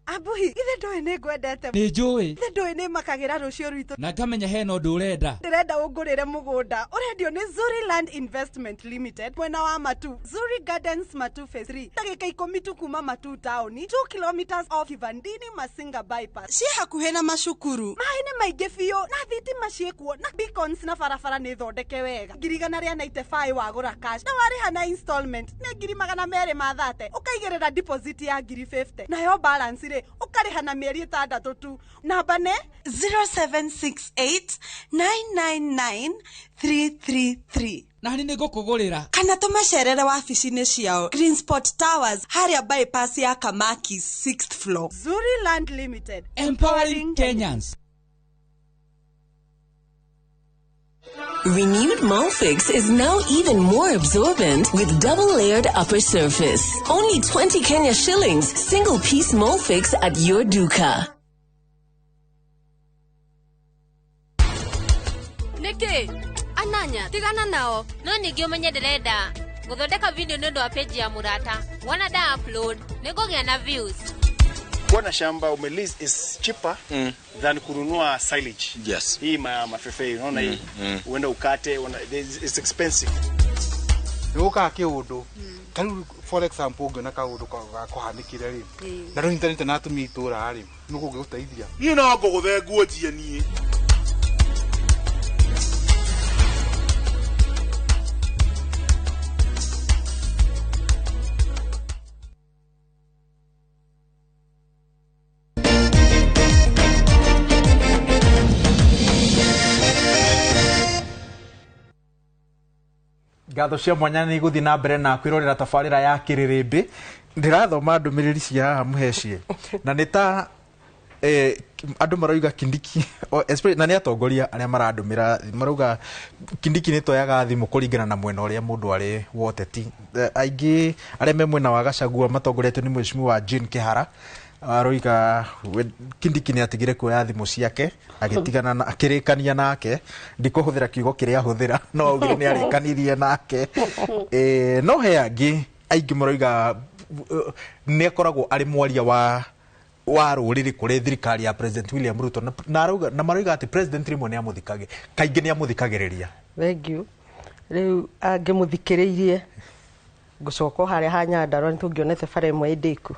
Abuhi, ithe ndũĩ nĩ ngwendete. Nĩ njũĩ. Ithe ndũĩ nĩ makagĩra rũciũ rwitũ. Na ngamenya hena ũndũ ũrenda. Ndĩrenda ũngũrĩre mũgũnda ũrendio nĩ Zuri Land Investment Limited mwena wa Matu, Zuri Gardens Matu Phase 3, ndagĩka 10 tu kuma Matu taũni, 2 kilometers off Kivandini Masinga bypass. Ciĩ hakuhĩ na macukuru. Maĩ nĩ maingĩ biũ na thitima ciĩkuo na beacons na barabara nĩ thondeke wega. 195,000 wagũra cash na warĩha na installment nĩ 230,000, ũkaigĩrĩra deposit ya 50,000 nayo balance rĩ ũkarĩha na mĩeri 6 tu. Namba nĩ 0768 999 333. Na nĩ ngũkũgũrĩra. Kana tũmacerere wabici-inĩ ciao Green Spot Towers harĩa bypass ya Kamaki 6th floor. Zuri Land Limited, empowering Kenyans. Renewed Molfix is now even more absorbent with double-layered upper surface. Only 20 Kenya shillings, single-piece Molfix at your duka. Niki, ananya, tigana nao. No ningĩ ũmenye ndĩrenda gũthondeka video nĩ ũndũ wa page ya mũrata. Wona da upload, nĩngũgĩa na views. Kuwa na shamba umelease is cheaper than kununua silage. Yes. Hii mafefe unaona hii. Uende ukate, it's expensive. Nĩgũkaga kĩũndũ. Ta rĩu for example ũngĩona kaũndũ gakũhanĩkire rĩ. Na rĩu intaneti na atumia itũra rĩ, nĩ kũngĩgũteithia. Niĩ no ngũgũthe nguo njie niĩ. Ngatho cia mwanya nĩ igũthiĩ na mbere na kwĩrorera tabarĩra ya Kĩrĩrĩmbĩ. Ndĩrathoma ndũmĩrĩri cia haha mũhecie na nĩ ta andũ marauga Kindiki, na nĩ atongoria arĩa marandũmĩra marauga Kindiki nĩ toyaga thimũ kũringana na mwena ũrĩa mũndũ arĩ wa ũteti. Aingĩ arĩa me mwena wa Gachagua matongoretio nĩ mheshimiwa Jane Kĩhara aroiga Kindiki nĩ atigire kuoya thimũ ciake agĩtigana na akĩrĩkania nake. Ndikũhũthĩra kiugo kĩrĩa ahũthĩra no augire nĩ arĩkanirie nake. No he angĩ aingĩ maroiga nĩ akoragwo arĩ mwaria wa rũrĩrĩ kũrĩ thirikari ya President William Ruto na maroiga atĩ President rĩmwe nĩ amũthikagĩ kaingĩ nĩ amũthikagĩrĩria. Thank you. Rĩu angĩmũthikĩrĩirie ngũcoka o harĩa ha Nyandarua nĩ tũngĩonete bara ĩmwe ĩndĩku.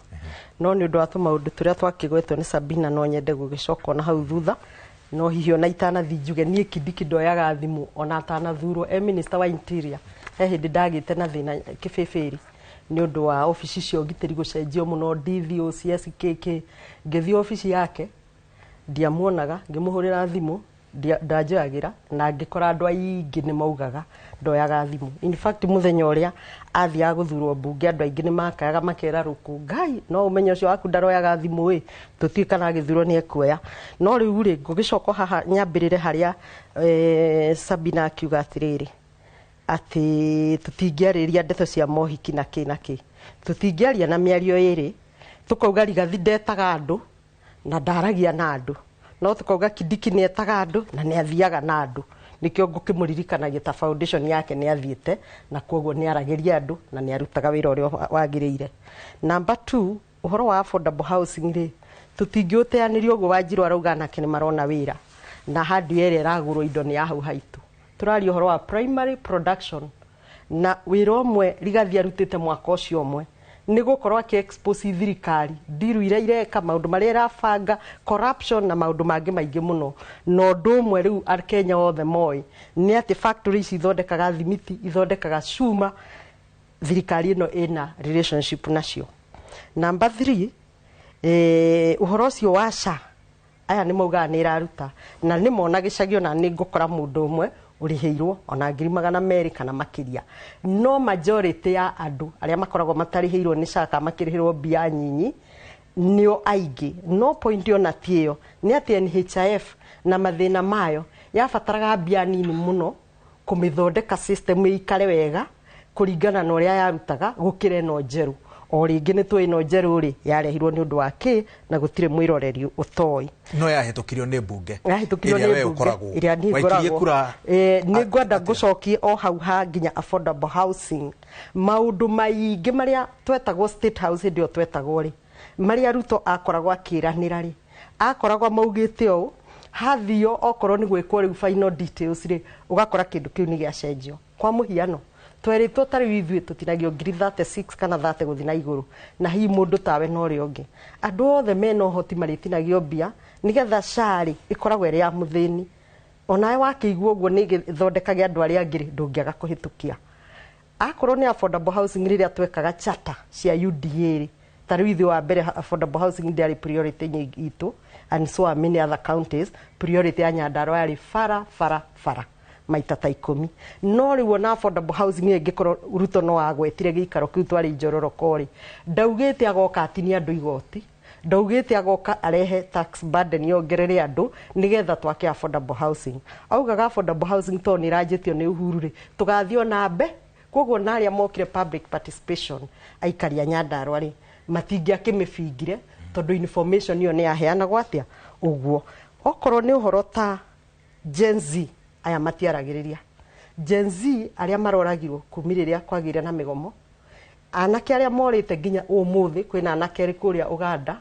No nĩ ũndũ wa tũmaũndũ tũrĩa twakĩgwetwo nĩ Sabina no nyende gũgĩcoka ona hau thutha. No hihi ona itanathiĩ njuge niĩ Kindiki ndoyaga thimũ ona atanathurwo e minister wa interior. He hĩndĩ ndagĩte na thĩna kĩbĩbĩri nĩ ũndũ wa obici cia ũgitĩri gũcenjio mũno, DV, OCS, KK. Ngĩthiĩ obici yake ndiamuonaga, ngĩmũhũrĩra thimũ ndanjoyagĩra na ngĩkora andũ aingĩ nĩ maugaga ndoyaga thimũ. In fact mũthenya ũrĩa athiaga gũthurwo mbunge andũ aingĩ nĩ makayaga makera rũkũ Ngai no ũmenye ũcio waku ndaroyaga thimũ ĩ tũtiũĩ kana agĩthurwo nĩ ekuoya. No rĩu rĩ ngũgĩcoka haha nyambĩrĩre harĩa Sabina akiuga atĩrĩrĩ atĩ tũtingĩarĩria ndeto cia mohiki na kĩ na kĩ, tũtingĩaria na mĩario ĩrĩ tũkauga Rigathi ndetaga andũ na ndaragia na andũ, no tukauga Kindiki nĩ etaga andũ na nĩ athiaga na andũ. Nĩkĩo ngũkĩmũririkanagia ta foundation yake nĩ athiĩte na koguo nĩ aragĩria andũ na nĩ arutaga wĩra ũrĩa wagĩrĩire. Number 2, ũhoro wa affordable housing rĩ tũtingĩũteanĩria ũguo Wanjiru arauga anake nĩ marona wĩra na hardware ĩrĩa ĩragũrwo indo nĩ ya hau haitũ. Tũraria ũhoro wa primary production na wĩra ũmwe Rigathi arutĩte mwaka ũcio ũmwe nĩ gũkorwo akĩ-expose thirikari ndiru iria ireka maũndũ marĩa ĩrabanga corruption na maũndũ mangĩ maingĩ mũno. Na ũndũ ũmwe rĩu Akenya othe moĩ nĩ atĩ factory ici ithondekaga thimiti, ithondekaga cuma, thirikari ĩno ĩna relationship nacio. Number 3, ũhoro ũcio wa SHA aya nĩ maugaga nĩ ĩraruta na nĩ mona gĩcagi ona nĩ ngũkora mũndũ ũmwe ũrĩhĩirwo ona 200,000 kana makĩria. No majority ya andũ arĩa makoragwo matarĩhĩirwo nĩ SHA kana makĩrĩhĩrwo mbia nyinyi nĩo aingĩ. No point ona ti ĩyo nĩ atĩ NHIF na mathĩna mayo yabataraga mbia nini mũno kũmĩthondeka system ĩikare wega kũringana na ũrĩa yarutaga gũkĩra ĩno njerũ. O rĩngĩ nĩ tũĩ ĩno njerũ rĩ yarehirwo nĩ ũndũ wa kĩ, na gũtirĩ mwĩroreri ũtoĩ. No yahĩtũkirio nĩ mbunge yahĩtũkirio ĩrĩa nĩ we mbunge ũkoragwo ĩrĩa niĩ waikirie ngoragwo. kura. Nĩ ngwenda ngũcokie o hau ha nginya affordable housing, maũndũ maingĩ marĩa twetagwo State House hĩndĩ ĩyo twetagwo rĩ, marĩa Ruto akoragwo akĩranĩra rĩ, akoragwo maugĩte ũũ hathio okorwo nĩ gwĩkwo rĩu final details rĩ, ũgakora kĩndũ kĩu nĩ gĩacenjio. Kwa mũhiano, twerĩtwo ta rĩu ithuĩ tũtinagio ngiri 36 kana 30 gũthiĩ na igũrũ, na hihi mũndũ tawe na ũrĩa ũngĩ, andũ othe mena ũhoti marĩtinagio mbia nĩgetha SHA rĩ ĩkoragwo ĩrĩ ya mũthĩni. Onawe wakĩigua ũguo nĩ ĩgĩthondekage andũ arĩa angĩ rĩ, ndũngĩaga kũhĩtũkia. Akorwo nĩ affordable housing, rĩrĩa twekaga charter cia UDA rĩ, ta rĩu ithuĩ wa mbere affordable housing ndĩarĩ priority itũ, and so are many other counties. Priority ya Nyandarua yarĩ bara bara bara maita ta 10. No rĩu ona affordable housing ĩyo ĩngĩkorwo Ruto no agwetire gĩikaro kĩu twarĩ njororoko rĩ, ndaugĩte agoka atinie andũ igoti, ndaugĩte agoka arehe tax burden yongerere andũ nĩgetha twake affordable housing. Augaga affordable housing tondũ nĩ ĩranjĩtio nĩ Uhuru rĩ, tũgathiĩ ona mbe. Koguo na arĩa mokire public participation, aikari a Nyandarua rĩ, matingĩakĩmĩbingire tondũ information ĩyo nĩ yaheanagwo atĩa ũguo. Okorwo nĩ ũhoro ta Gen Z, aya matiaragĩrĩria Gen Z arĩa maroragirwo kumi rĩrĩa kwagĩire na mĩgomo, anake arĩa morĩte nginya ũmũthĩ kwĩna anake erĩ kũrĩa Uganda.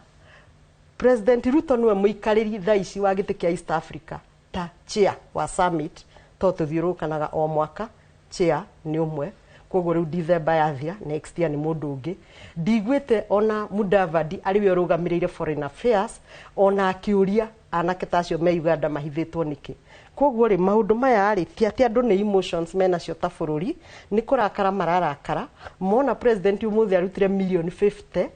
President Ruto nĩwe mũikarĩri thaa ici wa gĩtĩ kĩa East Africa ta chair wa summit, to tũthiũrũrũkanaga o mwaka, chair nĩ ũmwe. Koguo rĩu December yathira, next year nĩ mũndũ ũngĩ. Ndiguĩte ona Mudavadi arĩ we ũrũgamĩrĩire foreign affairs ona akĩũria anake ta acio me Uganda mahithĩtwo nĩkĩ. Koguo rĩ, maũndũ maya rĩ, ti atĩ andũ nĩ emotions menacio ta bũrũri, nĩ kũrakara mararakara mona president ũmũthĩ arutire mirioni 50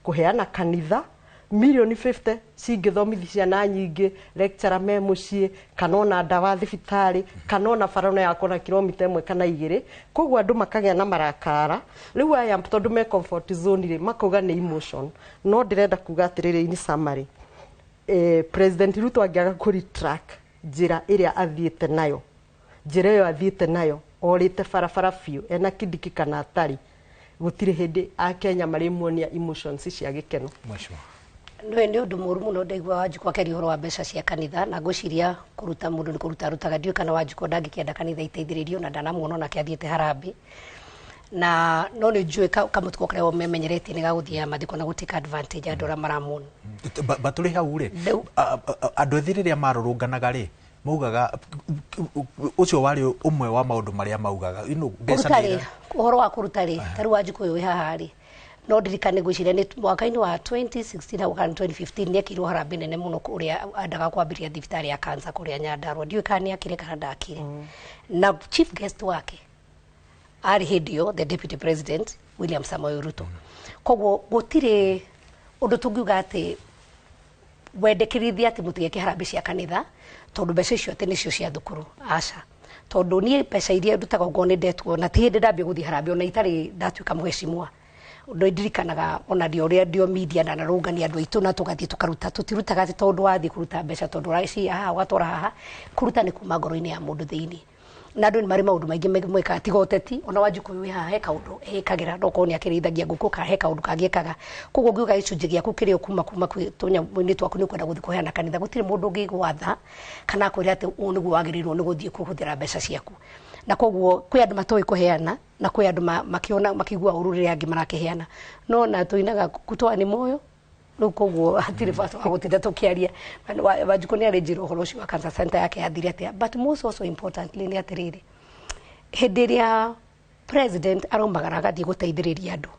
kũheana kanitha. Mirioni 50 cingĩthomithia ciana nyingĩ, lecturer me mũciĩ, kana ona ndawa thibitarĩ, kana ona bara no yakwo na kilomita 1 kana 2. Koguo andũ makagĩa na marakara. Rĩu aya tondũ me comfort zone rĩ, makauga nĩ emotion. No ndĩrenda kuga atĩrĩrĩ, in summary, President Ruto angĩaga kũ retract njĩra ĩrĩa athiĩte nayo, njĩra ĩyo athiĩte nayo orĩte barabara biũ ena Kindiki kana atarĩ, gũtirĩ hĩndĩ akenya marĩmuonia emotions cia gĩkeno. Mheshimiwa. Nĩ ũndũ mũru mũno ndaigua Wanjikũ akĩaria ũhoro wa mbeca cia kanitha, na ngwĩciria kũruta mũndũ nĩ kũruta arutaga. Ndiũĩ kana Wanjikũ ndangĩkĩenda kanitha iteithĩrĩrio, na ndanamuona onake athiĩte harambĩ, na no nĩ njũĩ kamũtugo karĩa memenyeretie nĩ gagũthiaga mathiko na gũtake advantage andũ arĩa maramona. Batũrĩ hau rĩ, andũ ethĩ rĩrĩa marũrũnganaga rĩ, maugaga ũcio warĩ ũmwe wa maũndũ marĩa maugaga mbeca kũruta rĩ, ũhoro wa kũruta rĩ, ta rĩu Wanjikũ ũyũ wĩ haha rĩ, no ndirikane ngwĩciria nĩ mwaka-inĩ wa 2016 hau kana 2015 nĩ ekĩirwo harambĩ nene mũno kũrĩa endaga kwambĩrĩria thibitarĩ ya cancer kũrĩa Nyandarua. Ndiũĩ kana nĩ akire kana ndakire. Na chief guest wake arĩ hĩndĩ ĩyo the deputy president William Samoei Ruto. Koguo gũtirĩ ũndũ tũngiuga atĩ wendekithia atĩ mũtigeke harambĩ cia kanitha tondũ mbeca icio atĩ nĩcio cia thukuru, aca. Tondũ niĩ mbeca iria ndutaga okorwo nĩ ndetwo, na ti hĩndĩ ndambia gũthiĩ harambĩ ona itarĩ ndatuĩka mũheshimiwa, ũndũ ndirikanaga ona ndio ũrĩa ndio media na narũngania andũ aitũ na tũgathiĩ tũkaruta. Tũtirutaga atĩ tondũ wathiĩ kũruta mbeca tondũ ũracia haha ũgatwara haha, kũruta nĩ kuma ngoro-inĩ ya mũndũ thĩinĩ. Na andũ nĩ marĩ maũndũ maingĩ mwĩkaga tiga ũteti. Ona Wanjikũ ũyũ wĩ haha he kaũndũ ekagĩra, no korwo nĩ akĩrĩithagia ngũkũ kana he kaũndũ kangĩ ekaga. Koguo ũngiuga gĩcunjĩ gĩaku kĩrĩa kuma kwĩ tũnyamũ-inĩ twaku nĩ ũkwenda gũthiĩ kũheana kanitha, gũtirĩ mũndũ ũngĩgwatha kana akwĩre atĩ ũũ nĩguo wagĩrĩirwo nĩ gũthiĩ kũhũthĩra mbeca ciaku. Na koguo kwĩ andũ matoĩ kũheana na kwĩ andũ makĩona makĩigua ũru rĩrĩa angĩ marakĩheana, no na tũinaga kutoa nĩ moyo rĩu, koguo hatirĩ bata wa gũtinda tũkĩaria. Wanjikũ nĩ arĩ njĩra ũhoro ũcio wa cancer center yake yathire atĩa. But most also importantly nĩ atĩrĩrĩ, hĩndĩ ĩrĩa president araumagara agathiĩ gũteithĩrĩria andũ,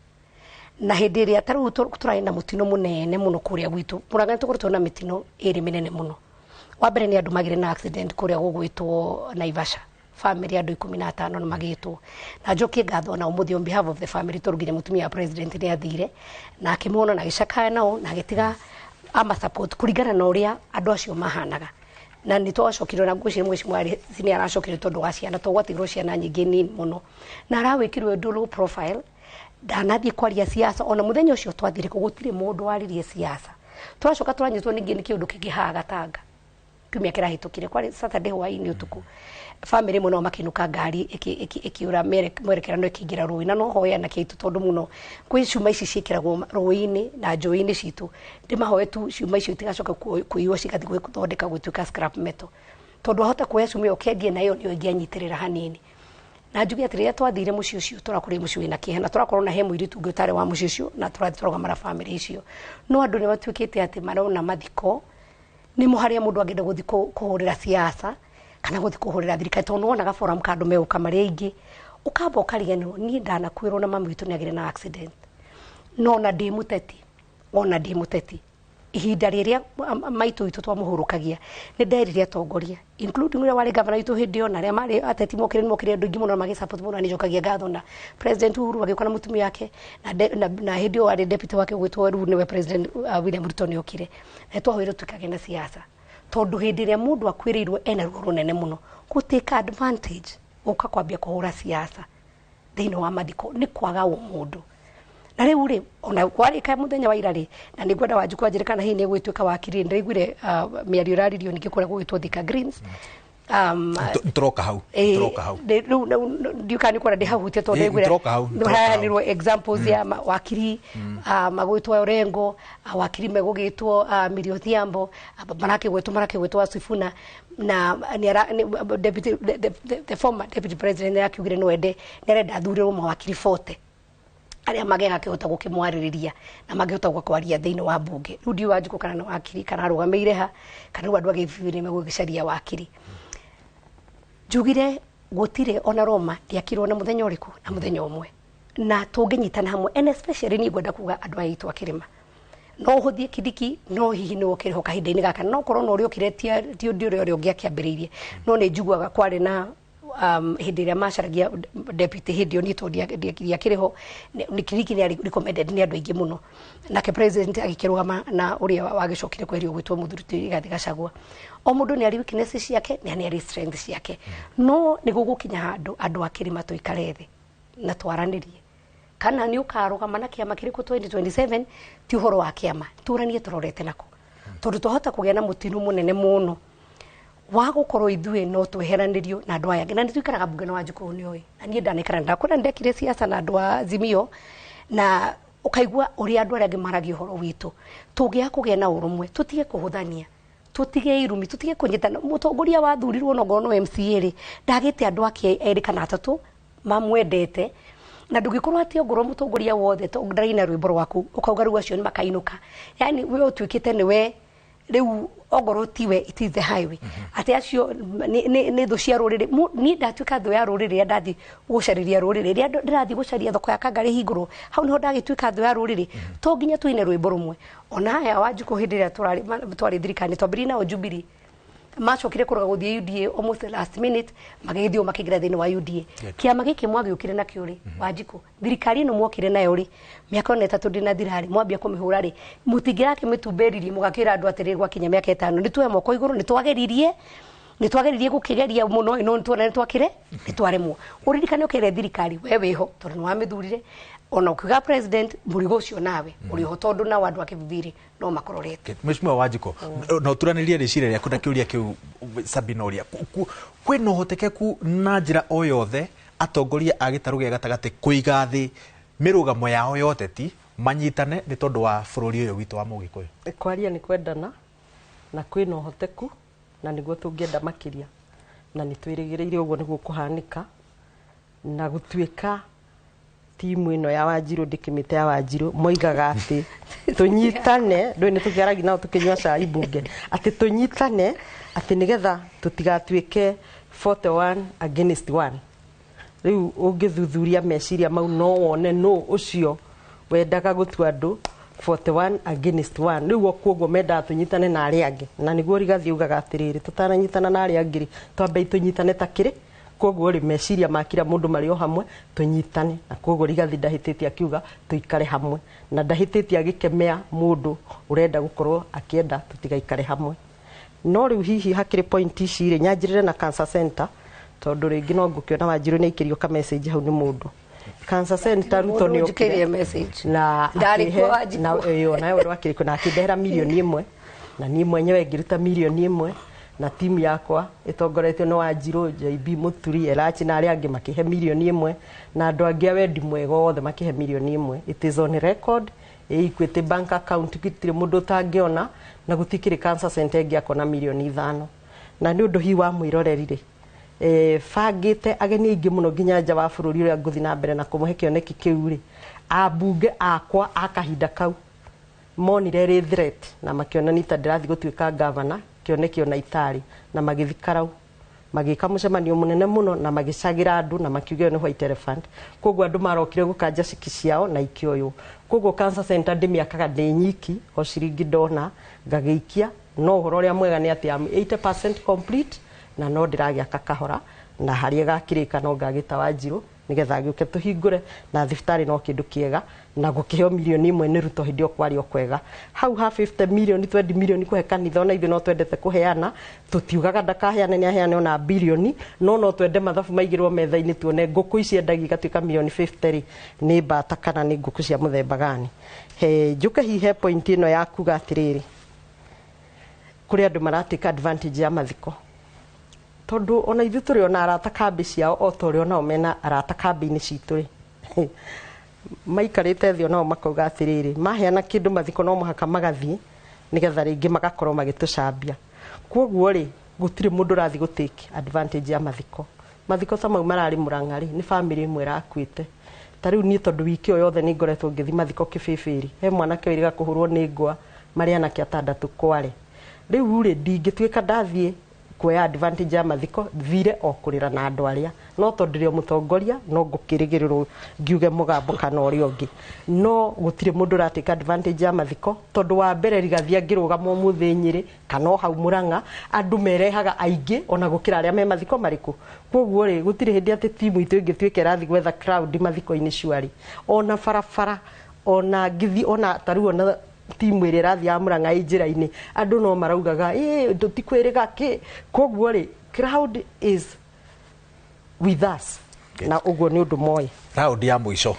na hĩndĩ ĩrĩa ta rĩu tũrarĩ na mũtino mũnene mũno kũrĩa gwitũ Mũrang'a, nĩ tũkoretwo na mĩtino ĩrĩ mĩnene mũno. Wa mbere nĩ andũ magĩre na accident kũrĩa gũgwĩtwo Naivasha, family andũ 15 nĩ magĩtwo, na njokie ngatho na ũmũthĩ on behalf of the family tondũ nginya mũtumia wa president nĩ athire na akĩmona na agĩcakaya nao na agĩtiga ama support kũringana na ũrĩa andũ acio mahanaga. Na nĩ twacokire na ngwĩciria mheshimiwa nĩ aracokire tondũ wa ciana, tondũ gwatigirwo ciana nyingĩ nini mũno, na arawĩkirwo ũndũ low profile, ndanathiĩ kwaria siasa. Ona mũthenya ũcio twathire kũ gũtirĩ mũndũ waririe siasa. Twacoka tũranyitwo ningĩ nĩ kĩũndũ kĩngĩ haha Gatanga. Kiumia kĩrahĩtũkire kwarĩ Saturday hwaĩ-inĩ ũtukũ, family ĩmwe nao makĩinũka, ngari ĩkĩũra mwerekera no ĩkĩingĩra rũĩ. Na no hoya anake aitũ, tondũ mũno kwĩ cuma ici ciĩkĩragwo rũĩ-inĩ na njũĩ-inĩ citũ, ndĩmahoe tu ciuma icio itigacoka kũiywo cigathiĩ gũthondeka gũtuĩka scrap metal, tondũ ahota kuoya cuma ĩyo ũkendie nayo nĩyo ĩngĩanyitĩrĩra hanini. Na njuge atĩ rĩrĩa twathire mũciĩ ũcio, tũrakorire mũciĩ wĩna kĩeha, na tũrakorwo na he mũirĩtu ũngĩ ũtarĩ wa mũciĩ ũcio, na tũrathiĩ tũrauga mara family icio. No andũ nĩ matuĩkĩte atĩ marona mathiko nĩmo harĩa mũndũ angĩenda gũthiĩ kũhũrĩra siasa kana gũthiĩ kũhũrĩra thirikari, tondũ nĩwonaga forum ka andũ megũka marĩ aingĩ, ũkamba ũkariganĩrwo. Niĩ ndanakuĩrwo na mami witũ nĩagĩre na accident, no ona ndĩ mũteti, ona ndĩ mũteti, ihinda rĩrĩa maitũ witũ twamũhurũkagia, nĩ nderire atongoria, including ũrĩa warĩ gavana witũ hĩndĩ ĩyo na arĩa marĩ ateti mokire, nĩ mokire andũ aingĩ mũno na magĩ support mũno. Na nĩnjokagia ngatho na President Uhuru agĩũka na mũtumia wake na hĩndĩ ĩyo warĩ deputy wake ũgwĩtwo rĩu nĩwe President William Ruto nĩ okire, na twahoire tũikage na siasa, tondũ hĩndĩ ĩrĩa mũndũ akuĩrĩirwo ena ruo rũnene mũno, gũ take advantage gũka kwambia kũhũra siasa thĩinĩ wa mathiko nĩ kwaga ũmũndũ. Na rĩu rĩ, ona kwarĩka mũthenya wa ira rĩ, na nĩ ngwenda Wanjikũ anjĩre kana hihi nĩ egũgĩtuĩka wakiri. Ndĩraiguire mĩario ĩraririo ningĩ kũrĩa gũgĩtwo Thika Greens. Tũroka hau, tũroka hau. Rĩu ndiũĩ kana nĩ kuona ndĩhahutie, tondũ ndaiguire Nĩtũroka hau, nĩ nĩtũroka hau. haheanirwo examples ya wakiri magwĩtwo Orengo, wakiri megũgĩtwo Millie Odhiambo, marakĩgwetwo wa Sifuna, na deputy the former deputy president nĩ akiugire no ende, nĩ arenda athurirwo mawakiri 40 arĩa magegakĩhota gũkĩmwarĩrĩria na mangĩhota kwaria thĩinĩ wa mbunge. Rĩu ndiũĩ Wanjikũ kana nĩ wakiri kana arũgamĩire ha, kana rĩu andũ a gĩbibiri megũgĩcaria wakiri. Njugire gũtirĩ ona Roma ndĩakirwo na mũthenya ũrĩkũ, na mũthenya ũmwe, na tũngĩnyitana hamwe, and especially niĩ ngwenda kuga andũ aya aitũ a kĩrĩma, no ũhũthie Kindiki, no hihi nĩwe ũkĩrĩho kahinda-inĩ gaka, no korwo na ũrĩa ũkire ti ũndũ ũrĩa ũngĩ akĩambĩrĩirie. No nĩ njiguaga kwarĩ na hĩndĩ ĩrĩa macaragia deputy, hĩndĩ ĩyo niĩ tondũ ndiakĩrĩ ho, nĩ Kindiki nĩ arĩ recommended nĩ andũ aingĩ mũno, nake president agĩkĩrũgama na ũrĩa wagĩcokire kweherio gwĩtwo mũthuri ti Rigathĩ Gachagua. O mũndũ nĩ arĩ weakness ciake na nĩ arĩ strength ciake, no nĩ gũgũkinya handũ andũ a kĩrĩma tũikare thĩ na twaranĩrie kana nĩ ũkarũgama na kĩama kĩrĩkũ 2027. Ti ũhoro wa kĩama, tũranie tũrorete nako, tondũ twahota kũgĩa na mũtino mũnene mũno wa gũkorwo ithuĩ no tweheranĩrio na andũ aya angĩ. Na nĩ tũikaraga mbunge na Wanjikũ nĩ oĩ, na niĩ ndanaikara, ndakwĩra ndekire siasa na andũ a Azimio, na ũkaigua ũrĩa andũ arĩa angĩ maragia ũhoro witũ. Tũngĩaga kũgĩa na ũrũmwe, tũtige kũhũthania, tũtige irumi, tũtige kũnyitana. Mũtongoria wathurirwo no ngorwo no MCA rĩ, ndagĩte andũ ake erĩ kana atatũ mamwendete, na ndũngĩkorwo atĩ ongorwo mũtongoria wothe to ndaraina rwĩmbo rwaku ũkauga rĩu acio nĩ makainũka. Yani we ũtuĩkĩte nĩwe rĩu, ongorwo tiwe, it is the highway, atĩ acio nĩ thũ cia rũrĩrĩ. Niĩ ndatuĩka thũ ya rũrĩrĩ rĩrĩa ndathiĩ gũcarĩria rũrĩrĩ, rĩrĩa ndĩrathiĩ gũcaria thoko ya Kangarĩ hingũrwo, hau nĩho ndagĩtuĩka thũ ya rũrĩrĩ. To nginya tũine rwĩmbo rũmwe. Ona aya Wanjikũ, hĩndĩ ĩrĩa twarĩ thirikari, twambĩrĩirie nao Jubilee, macokire kũrũga gũthiĩ UDA almost the last minute, magĩgĩthiĩ o makĩingĩra thĩinĩ wa UDA. Kĩama gĩkĩ mwagĩũkire nakĩo rĩ, Wanjikũ, thirikari ĩno mwokire nayo rĩ, mĩaka ĩno 3 ndĩnathira rĩ, mwambia kũmĩhũra rĩ, mũtingĩrakĩmĩtumbereirie mũgakĩra andũ atĩrĩrĩ, gwakinya mĩaka 5 nĩ tuoe moko igũrũ, nĩ twageririe gũkĩgeria mũno, no nĩ tuona nĩ twakĩre nĩ twaremwo. Ũririkane ũkĩre thirikari we wĩho, tondũ nĩ wamĩthurire, ona ũkiuga president mũrigo ũcio nawe ũrĩ ho, tondũ nao andũ a kĩbibiri no makororete. Mheshimiwa Wanjikũ, no turanĩrie rĩciria rĩaku na kĩũria kĩu Sabina ũria. Kwĩna ũhotekeku na njĩra o yothe atongoria a gĩtarũ gĩa gatagatĩ kũiga thĩ mĩrũgamo yao ya ũteti, manyitane nĩ tondũ wa bũrũri ũyũ witũ wa Mũgĩkũyũ? Kwaria nĩ kwendana, na kwĩna ũhoteku, na nĩguo tũngĩenda makĩria, na nĩ twĩrĩgĩrĩire ũguo nĩguo kũhanĩka. Na gũtuĩka timu ĩno ya Wanjirũ, ndĩkĩmĩte ya Wanjirũ, moigaga atĩ tũnyitane, ndũĩ nĩ tũkĩaragia nao tũkĩnyua cai mbunge, atĩ tũnyitane, atĩ nĩgetha tũtigatuĩke 41 against 1. Rĩu ũngĩthuthuria meciria mau, no wone nũ ũcio wendaga gũtua andũ 41 against 1. Rĩu koguo mendaga tũnyitane na arĩa angĩ, na nĩguo Rigathi augaga atĩrĩrĩ, tũtananyitana na arĩa angĩ rĩ, twambei tũnyitane ta kĩrĩ. Koguo rĩ, meciria ma kila mũndũ marĩ o hamwe, tũnyitane. Na koguo Rigathi ndahĩtĩtie akiuga tũikare hamwe, na ndahĩtĩtie agĩkemea mũndũ ũrenda gũkorwo akĩenda tũtigaikare hamwe. No rĩu hihi hakĩrĩ point ici rĩ, nyanjĩrĩre na cancer center, tondũ rĩngĩ no ngũkĩona Wanjirũ nĩ aikĩrio ka message hau nĩ mũndũ. Cancer center, Ruto nĩ Njikĩrie message. Na Ndarĩ kuo, akĩhe- Wanjikũ. Na ĩyo nayo ndwakĩrĩ kuo, na akĩndehera 1 million, na niĩ mwenyewe ngĩruta 1 million. Na timu yakwa ĩtongoretio nĩ Wanjirũ, JB Mũturi, Elachi na arĩa angĩ makĩhe 1 million, na andũ angĩ a wendi mwega othe makĩhe 1 million. It is on record, ĩ Equity Bank account, gũtirĩ mũndũ ũtangĩona, na gũtikĩrĩ cancer center ĩngĩ akona 5 million. Na nĩ ũndũ hihi wa mwĩroreri rĩ, bangĩte ageni aingĩ mũno nginya nja wa bũrũri, ũrĩa ngũthiĩ na mbere na kũmũhe kĩoneki kĩu rĩ, ambunge akwa a kahinda kau monire rĩ threat na makĩona nĩ ta ndĩrathiĩ gũtuĩka gavana, kĩoneki ona itarĩ, na magĩthiĩ Karau magĩka mũcemanio mũnene mũno na magĩcagĩra andũ na makiuga ĩyo nĩ white elephant. Koguo andũ marokire gũkanja ciki ciao na ikĩoywo. Koguo cancer center ndĩmĩakaga ndĩ nyiki, o ciringi ndona ngagĩikia. No ũhoro ũrĩa mwega nĩ atĩ am 80% complete, na no ndĩragĩaka kahora, na harĩa ĩgakĩrĩka no ngagĩta Wanjirũ nĩgetha agĩũke tũhingũre. Na thibitarĩ no kĩndũ kĩega, na gũkĩheo 1 million nĩ Ruto hĩndĩ ĩyo kwarĩ o kwega hau ha 50 million, 20 million kũhe kanitha. Ona ithuĩ no twendete kũheana, tũtiugaga ndakaheane, nĩ aheane ona bilioni, no twende mathabu maigĩrwo metha-inĩ, tuone ngũkũ ici endagia igatuĩka 50 million rĩ, nĩ mbata kana nĩ ngũkũ cia mũthemba gani. He njũke hihi he point ĩno ya kuga atĩrĩrĩ, kũrĩ andũ maratĩka advantage ya mathiko, tondũ ona ithuĩ tũrĩ ona arata kambĩ ciao o ta ũrĩa onao mena arata kambĩ-inĩ citũ rĩ, maikarĩte thĩ onao makauga atĩrĩrĩ, maheana kĩndũ mathiko no mũhaka magathiĩ nĩgetha rĩngĩ magakorwo magĩtũcambia. Koguo rĩ, gũtirĩ mũndũ ũrathiĩ gũtake advantage ya mathiko. Mathiko ta mau mararĩ Mũrang'a rĩ, nĩ bamĩrĩ ĩmwe ĩrakuĩte. Ta rĩu niĩ, tondũ wiki ĩyo yothe nĩ ngoretwo ngĩthiĩ mathiko Kĩbĩbĩri, he mwanake wĩrĩga kũhũrwo nĩ ngwa, marĩ anake atandatũ kware. Rĩu rĩ, ndingĩtuĩka ndathiĩ kuoya advantage ya mathiko, thire o kũrĩra na andũ arĩa, no tondũ ndĩrĩ o mũtongoria no ngũkĩrĩgĩrĩrwo ngiuge mũgambo kana ũrĩa ũngĩ. No gũtirĩ mũndũ ũratake advantage ya mathiko, tondũ wa mbere Rigathi angĩrũgama ũmũthĩ Nyĩrĩ kana o hau Mũrang'a, andũ merehaga aingĩ ona gũkĩra arĩa me mathiko marĩkũ. Koguo rĩ, gũtirĩ hĩndĩ atĩ timu itũ ĩngĩtuĩka ĩrathiĩ gwetha crowd mathiko-inĩ cuarĩ, ona barabara, ona ngĩthiĩ, ona ta rĩu ona timu ĩrĩa ĩrathiĩ ya Mũrang'a ĩ njĩra-inĩ, andũ no maraugaga ĩ tũtikwĩrĩga kĩ. Koguo rĩ, crowd is with us, na ũguo nĩ ũndũ moĩ. Raundi ya mũico,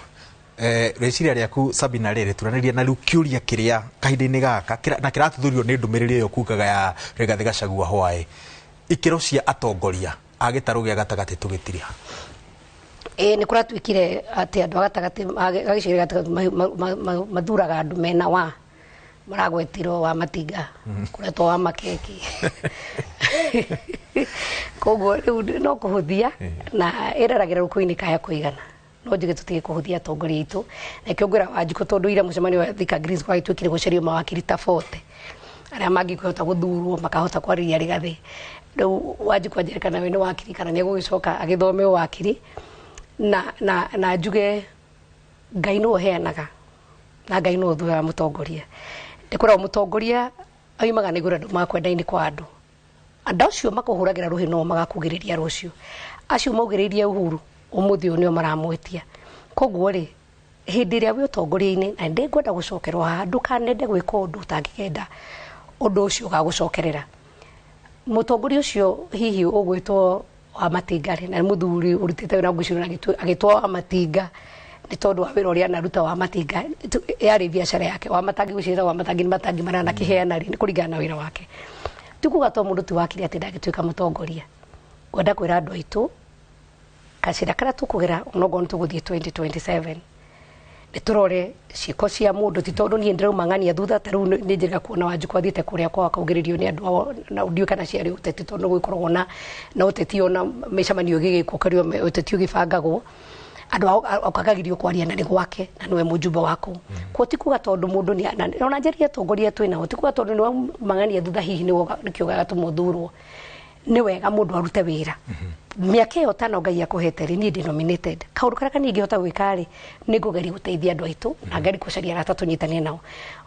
rĩciria rĩaku Sabina rĩrĩ, turanĩria na rĩu kĩũria kĩrĩa kahinda-inĩ gaka na kĩratuthurio nĩ ndũmĩrĩri ĩyo kugaga ya Rigathĩ Gachagua hwaĩ, ikĩro cia atongoria a gĩtarũ gĩa gatagatĩ tũgĩtiriha. Ĩĩ, nĩ kũratuĩkire atĩ andũ a gatagatĩ a gĩcigo gĩa gatagatĩ mathuraga andũ mena wa maragwetirwo wa matinga, kũretwo wa makeki. Koguo rĩu no kũhũthia na ĩraragĩra rũkũ-inĩ kaya kũigana. No njuge tũtige kũhũthia atongoria aitũ, na kĩo ngwĩra Wanjikũ, tondũ ira mũcemanio wa Thika Greens gwagĩtuĩkire gũcario mawakiri ta 40 arĩa mangĩkĩhota gũthurwo makahota kwarĩria Rigathĩ. Rĩu Wanjikũ anjĩre kana we nĩ wakiri kana nĩ egũgĩcoka agĩthome wakiri. Na njuge Ngai nĩwe ũheanaga na Ngai nĩwe ũthuraga mũtongoria. Ndĩkoragwo mũtongoria oimaga nĩ igũrũ, andũ makwenda-inĩ kwa andũ, andũ acio makũhũragĩra rũhĩ no magakugĩrĩria rũciũ. Acio maugĩrĩirie Uhuru ũmũthĩ ũyũ nĩo maramwĩtia. Koguo rĩ, hĩndĩ ĩrĩa wĩ ũtongoria-inĩ, na ndĩngwenda gũcokerwo haha, ndũkanende gwĩka ũndũ ũtangĩkenda ũndũ ũcio ũgagũcokerera. Mũtongoria ũcio hihi ũgwĩtwo wa matinga rĩ, na nĩ mũthuri ũrutĩte wĩra ngwĩciria agĩtwo wa matinga nĩ tondũ wa wĩra ũrĩa anaruta wa matinga, yarĩ biacara yake wa matangi. Gwĩciria wa matangi nĩ matangi marĩa anakĩheana rĩ, nĩ kũringana na wĩra wake. Ti kuga to mũndũ ti wakiri atĩ ndangĩtuĩka mũtongoria. Ngwenda kwĩra andũ aitũ kacĩra karĩa tũkũgera, onokorwo nĩ tũgũthiĩ 2027, nĩ tũrore ciĩko cia mũndũ, ti tondũ niĩ ndĩrauma ng'ania thutha. Ta rĩu nĩ njĩrĩga kuona Wanjikũ athiĩte kũrĩa kwao akaugĩrĩrio nĩ andũ ao, na ndiũĩ kana ciarĩ ũteti, tondũ gũgĩkoragwo na ũteti, ona mĩcemanio ĩgĩgĩkwo kũrĩa ũteti ũgĩbangagwo, andũ ao akagagĩrio kwaria, na nĩ gwake na nĩwe mũjumbe wa kũu. Kuo ti kuga tondũ mũndũ nĩ ona njarie atongoria twĩ nao, ti kuga tondũ nĩ waumang'ania thutha hihi nĩwe nĩkĩo gagatũma ũthurwo. Nĩ wega mũndũ arute wĩra mĩaka ĩyo tano Ngai akũhete rĩ. Niĩ ndĩ nominated, kaũndũ karĩa kanini ingĩhota gwĩka rĩ, nĩ ngũgeria gũteithia andũ aitũ na ngerie gũcaria arata tũnyitane nao.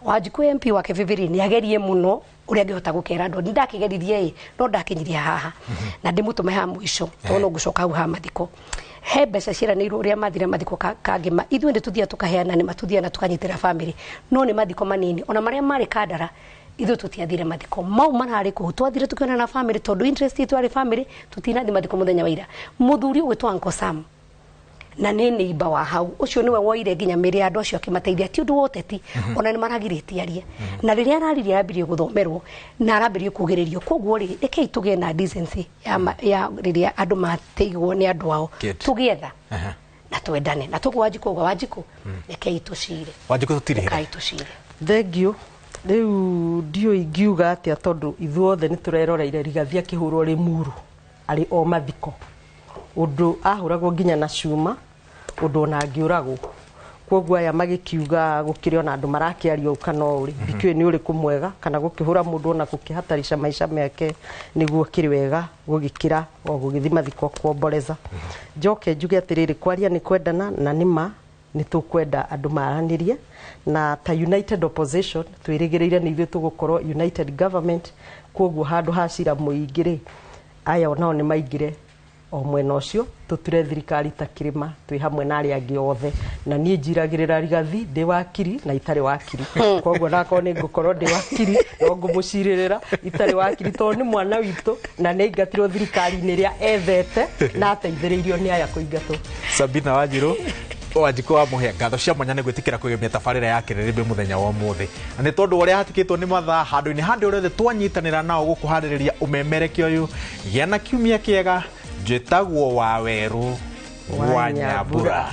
Wanjikũ MP wake Bibiri nĩ agerie mũno ũrĩa angĩhota gũkera andũ. Nĩ ndakĩgeririe ĩ, no ndakinyirie haha na ndĩmũtũme haha mũico, tondũ no ngũcoka hau ha mathiko. He mbeca ciĩranĩirwo ũrĩa mathire mathiko kangĩma, ithuĩ nĩ tũthiaga tũkaheana, nĩ matuthiaga na tũkanyitĩra family, no nĩ mathiko manini ona marĩa marĩ Kandara. Ithuĩ tũtiathire mathiko mau mararĩ kũu, twathire tũkĩona na family, tondũ interest itũ yarĩ family. Tũtinathi mathiko mũthenya wa ira. Mũthuri ũgwĩtwo Uncle Sam Na nĩ neighbor wa hau ũcio nĩwe woire nginya mĩrĩ ya andũ acio akĩmateithia, ti ũndũ wa ũteti. Ona nĩ maragirĩtie arie, na rĩrĩa araririe arambĩrĩrie gũthomerwo na arambĩrĩrie kugĩrĩrio. Koguo rĩ, rekei tũgĩe na decency ya rĩrĩa andũ mateigwo nĩ andũ ao. Good. Tũgĩetha na twendane na tũguo Wanjikũ uga, Wanjikũ, rekei tũcire. Wanjikũ, tũtirĩhĩre. Rekei tũcire. Thengiũ. Rĩu ndiũĩ ingiuga atĩa, tondũ ithuothe nĩ tũreroreire Rigathi akĩhũrwo Rĩmuru arĩ o mathiko, ũndũ ahũragwo nginya na cuma, ũndũ ona angĩũragwo. Koguo aya magĩkiuga gũkĩrĩ ona andũ marakĩaria ũũ kana ũũ rĩ, ndikĩũĩ nĩ ũrĩkũ mwega, kana gũkĩhũra mũndũ ona gũkĩhatarisha maica make nĩguo kĩrĩ wega gũgĩkĩra o gũgĩthiĩ mathiko kuomboreza. Njoke njuge atĩrĩrĩ, kwaria nĩ kwendana, na nĩ ma nĩ tũkwenda andũ maranĩrie, na ta united opposition twĩrĩgĩrĩire nĩ ithuĩ tũgũkorwo united government. Koguo handũ ha cira mũingĩ rĩ, aya onao nĩ maingĩre o mwena ũcio, tũture thirikari ta kĩrĩma twĩ hamwe na arĩa angĩ othe. Na niĩ njiragĩrĩra Rigathi ndĩ wakiri na itarĩ wakiri, koguo nakorwo nĩ ngũkorwo ndĩ wakiri no ngũmũcirĩrĩra itarĩ wakiri, tondũ nĩ mwana witũ na nĩ aingatirwo thirikari-inĩ ĩrĩa ethete na ateithĩrĩirio nĩ aya kũingatwo. Sabina Wanjiru, Wanjikũ wa Mũhĩa, ngatho cia mwanya nĩ gwĩtĩkĩra kũgemia tabarĩra ya Kĩrĩrĩmbĩ mũthenya wa ũmũthĩ. Na nĩ tondũ ũrĩa hatikĩtwo nĩ mathaa, handũ-inĩ handũ ũrĩa othe twanyitanĩra nao gũkũharĩrĩria ũmemerekia ũyũ, gĩa na kiumia kĩega. Njĩtagwo Wawerũ wa Nyambura.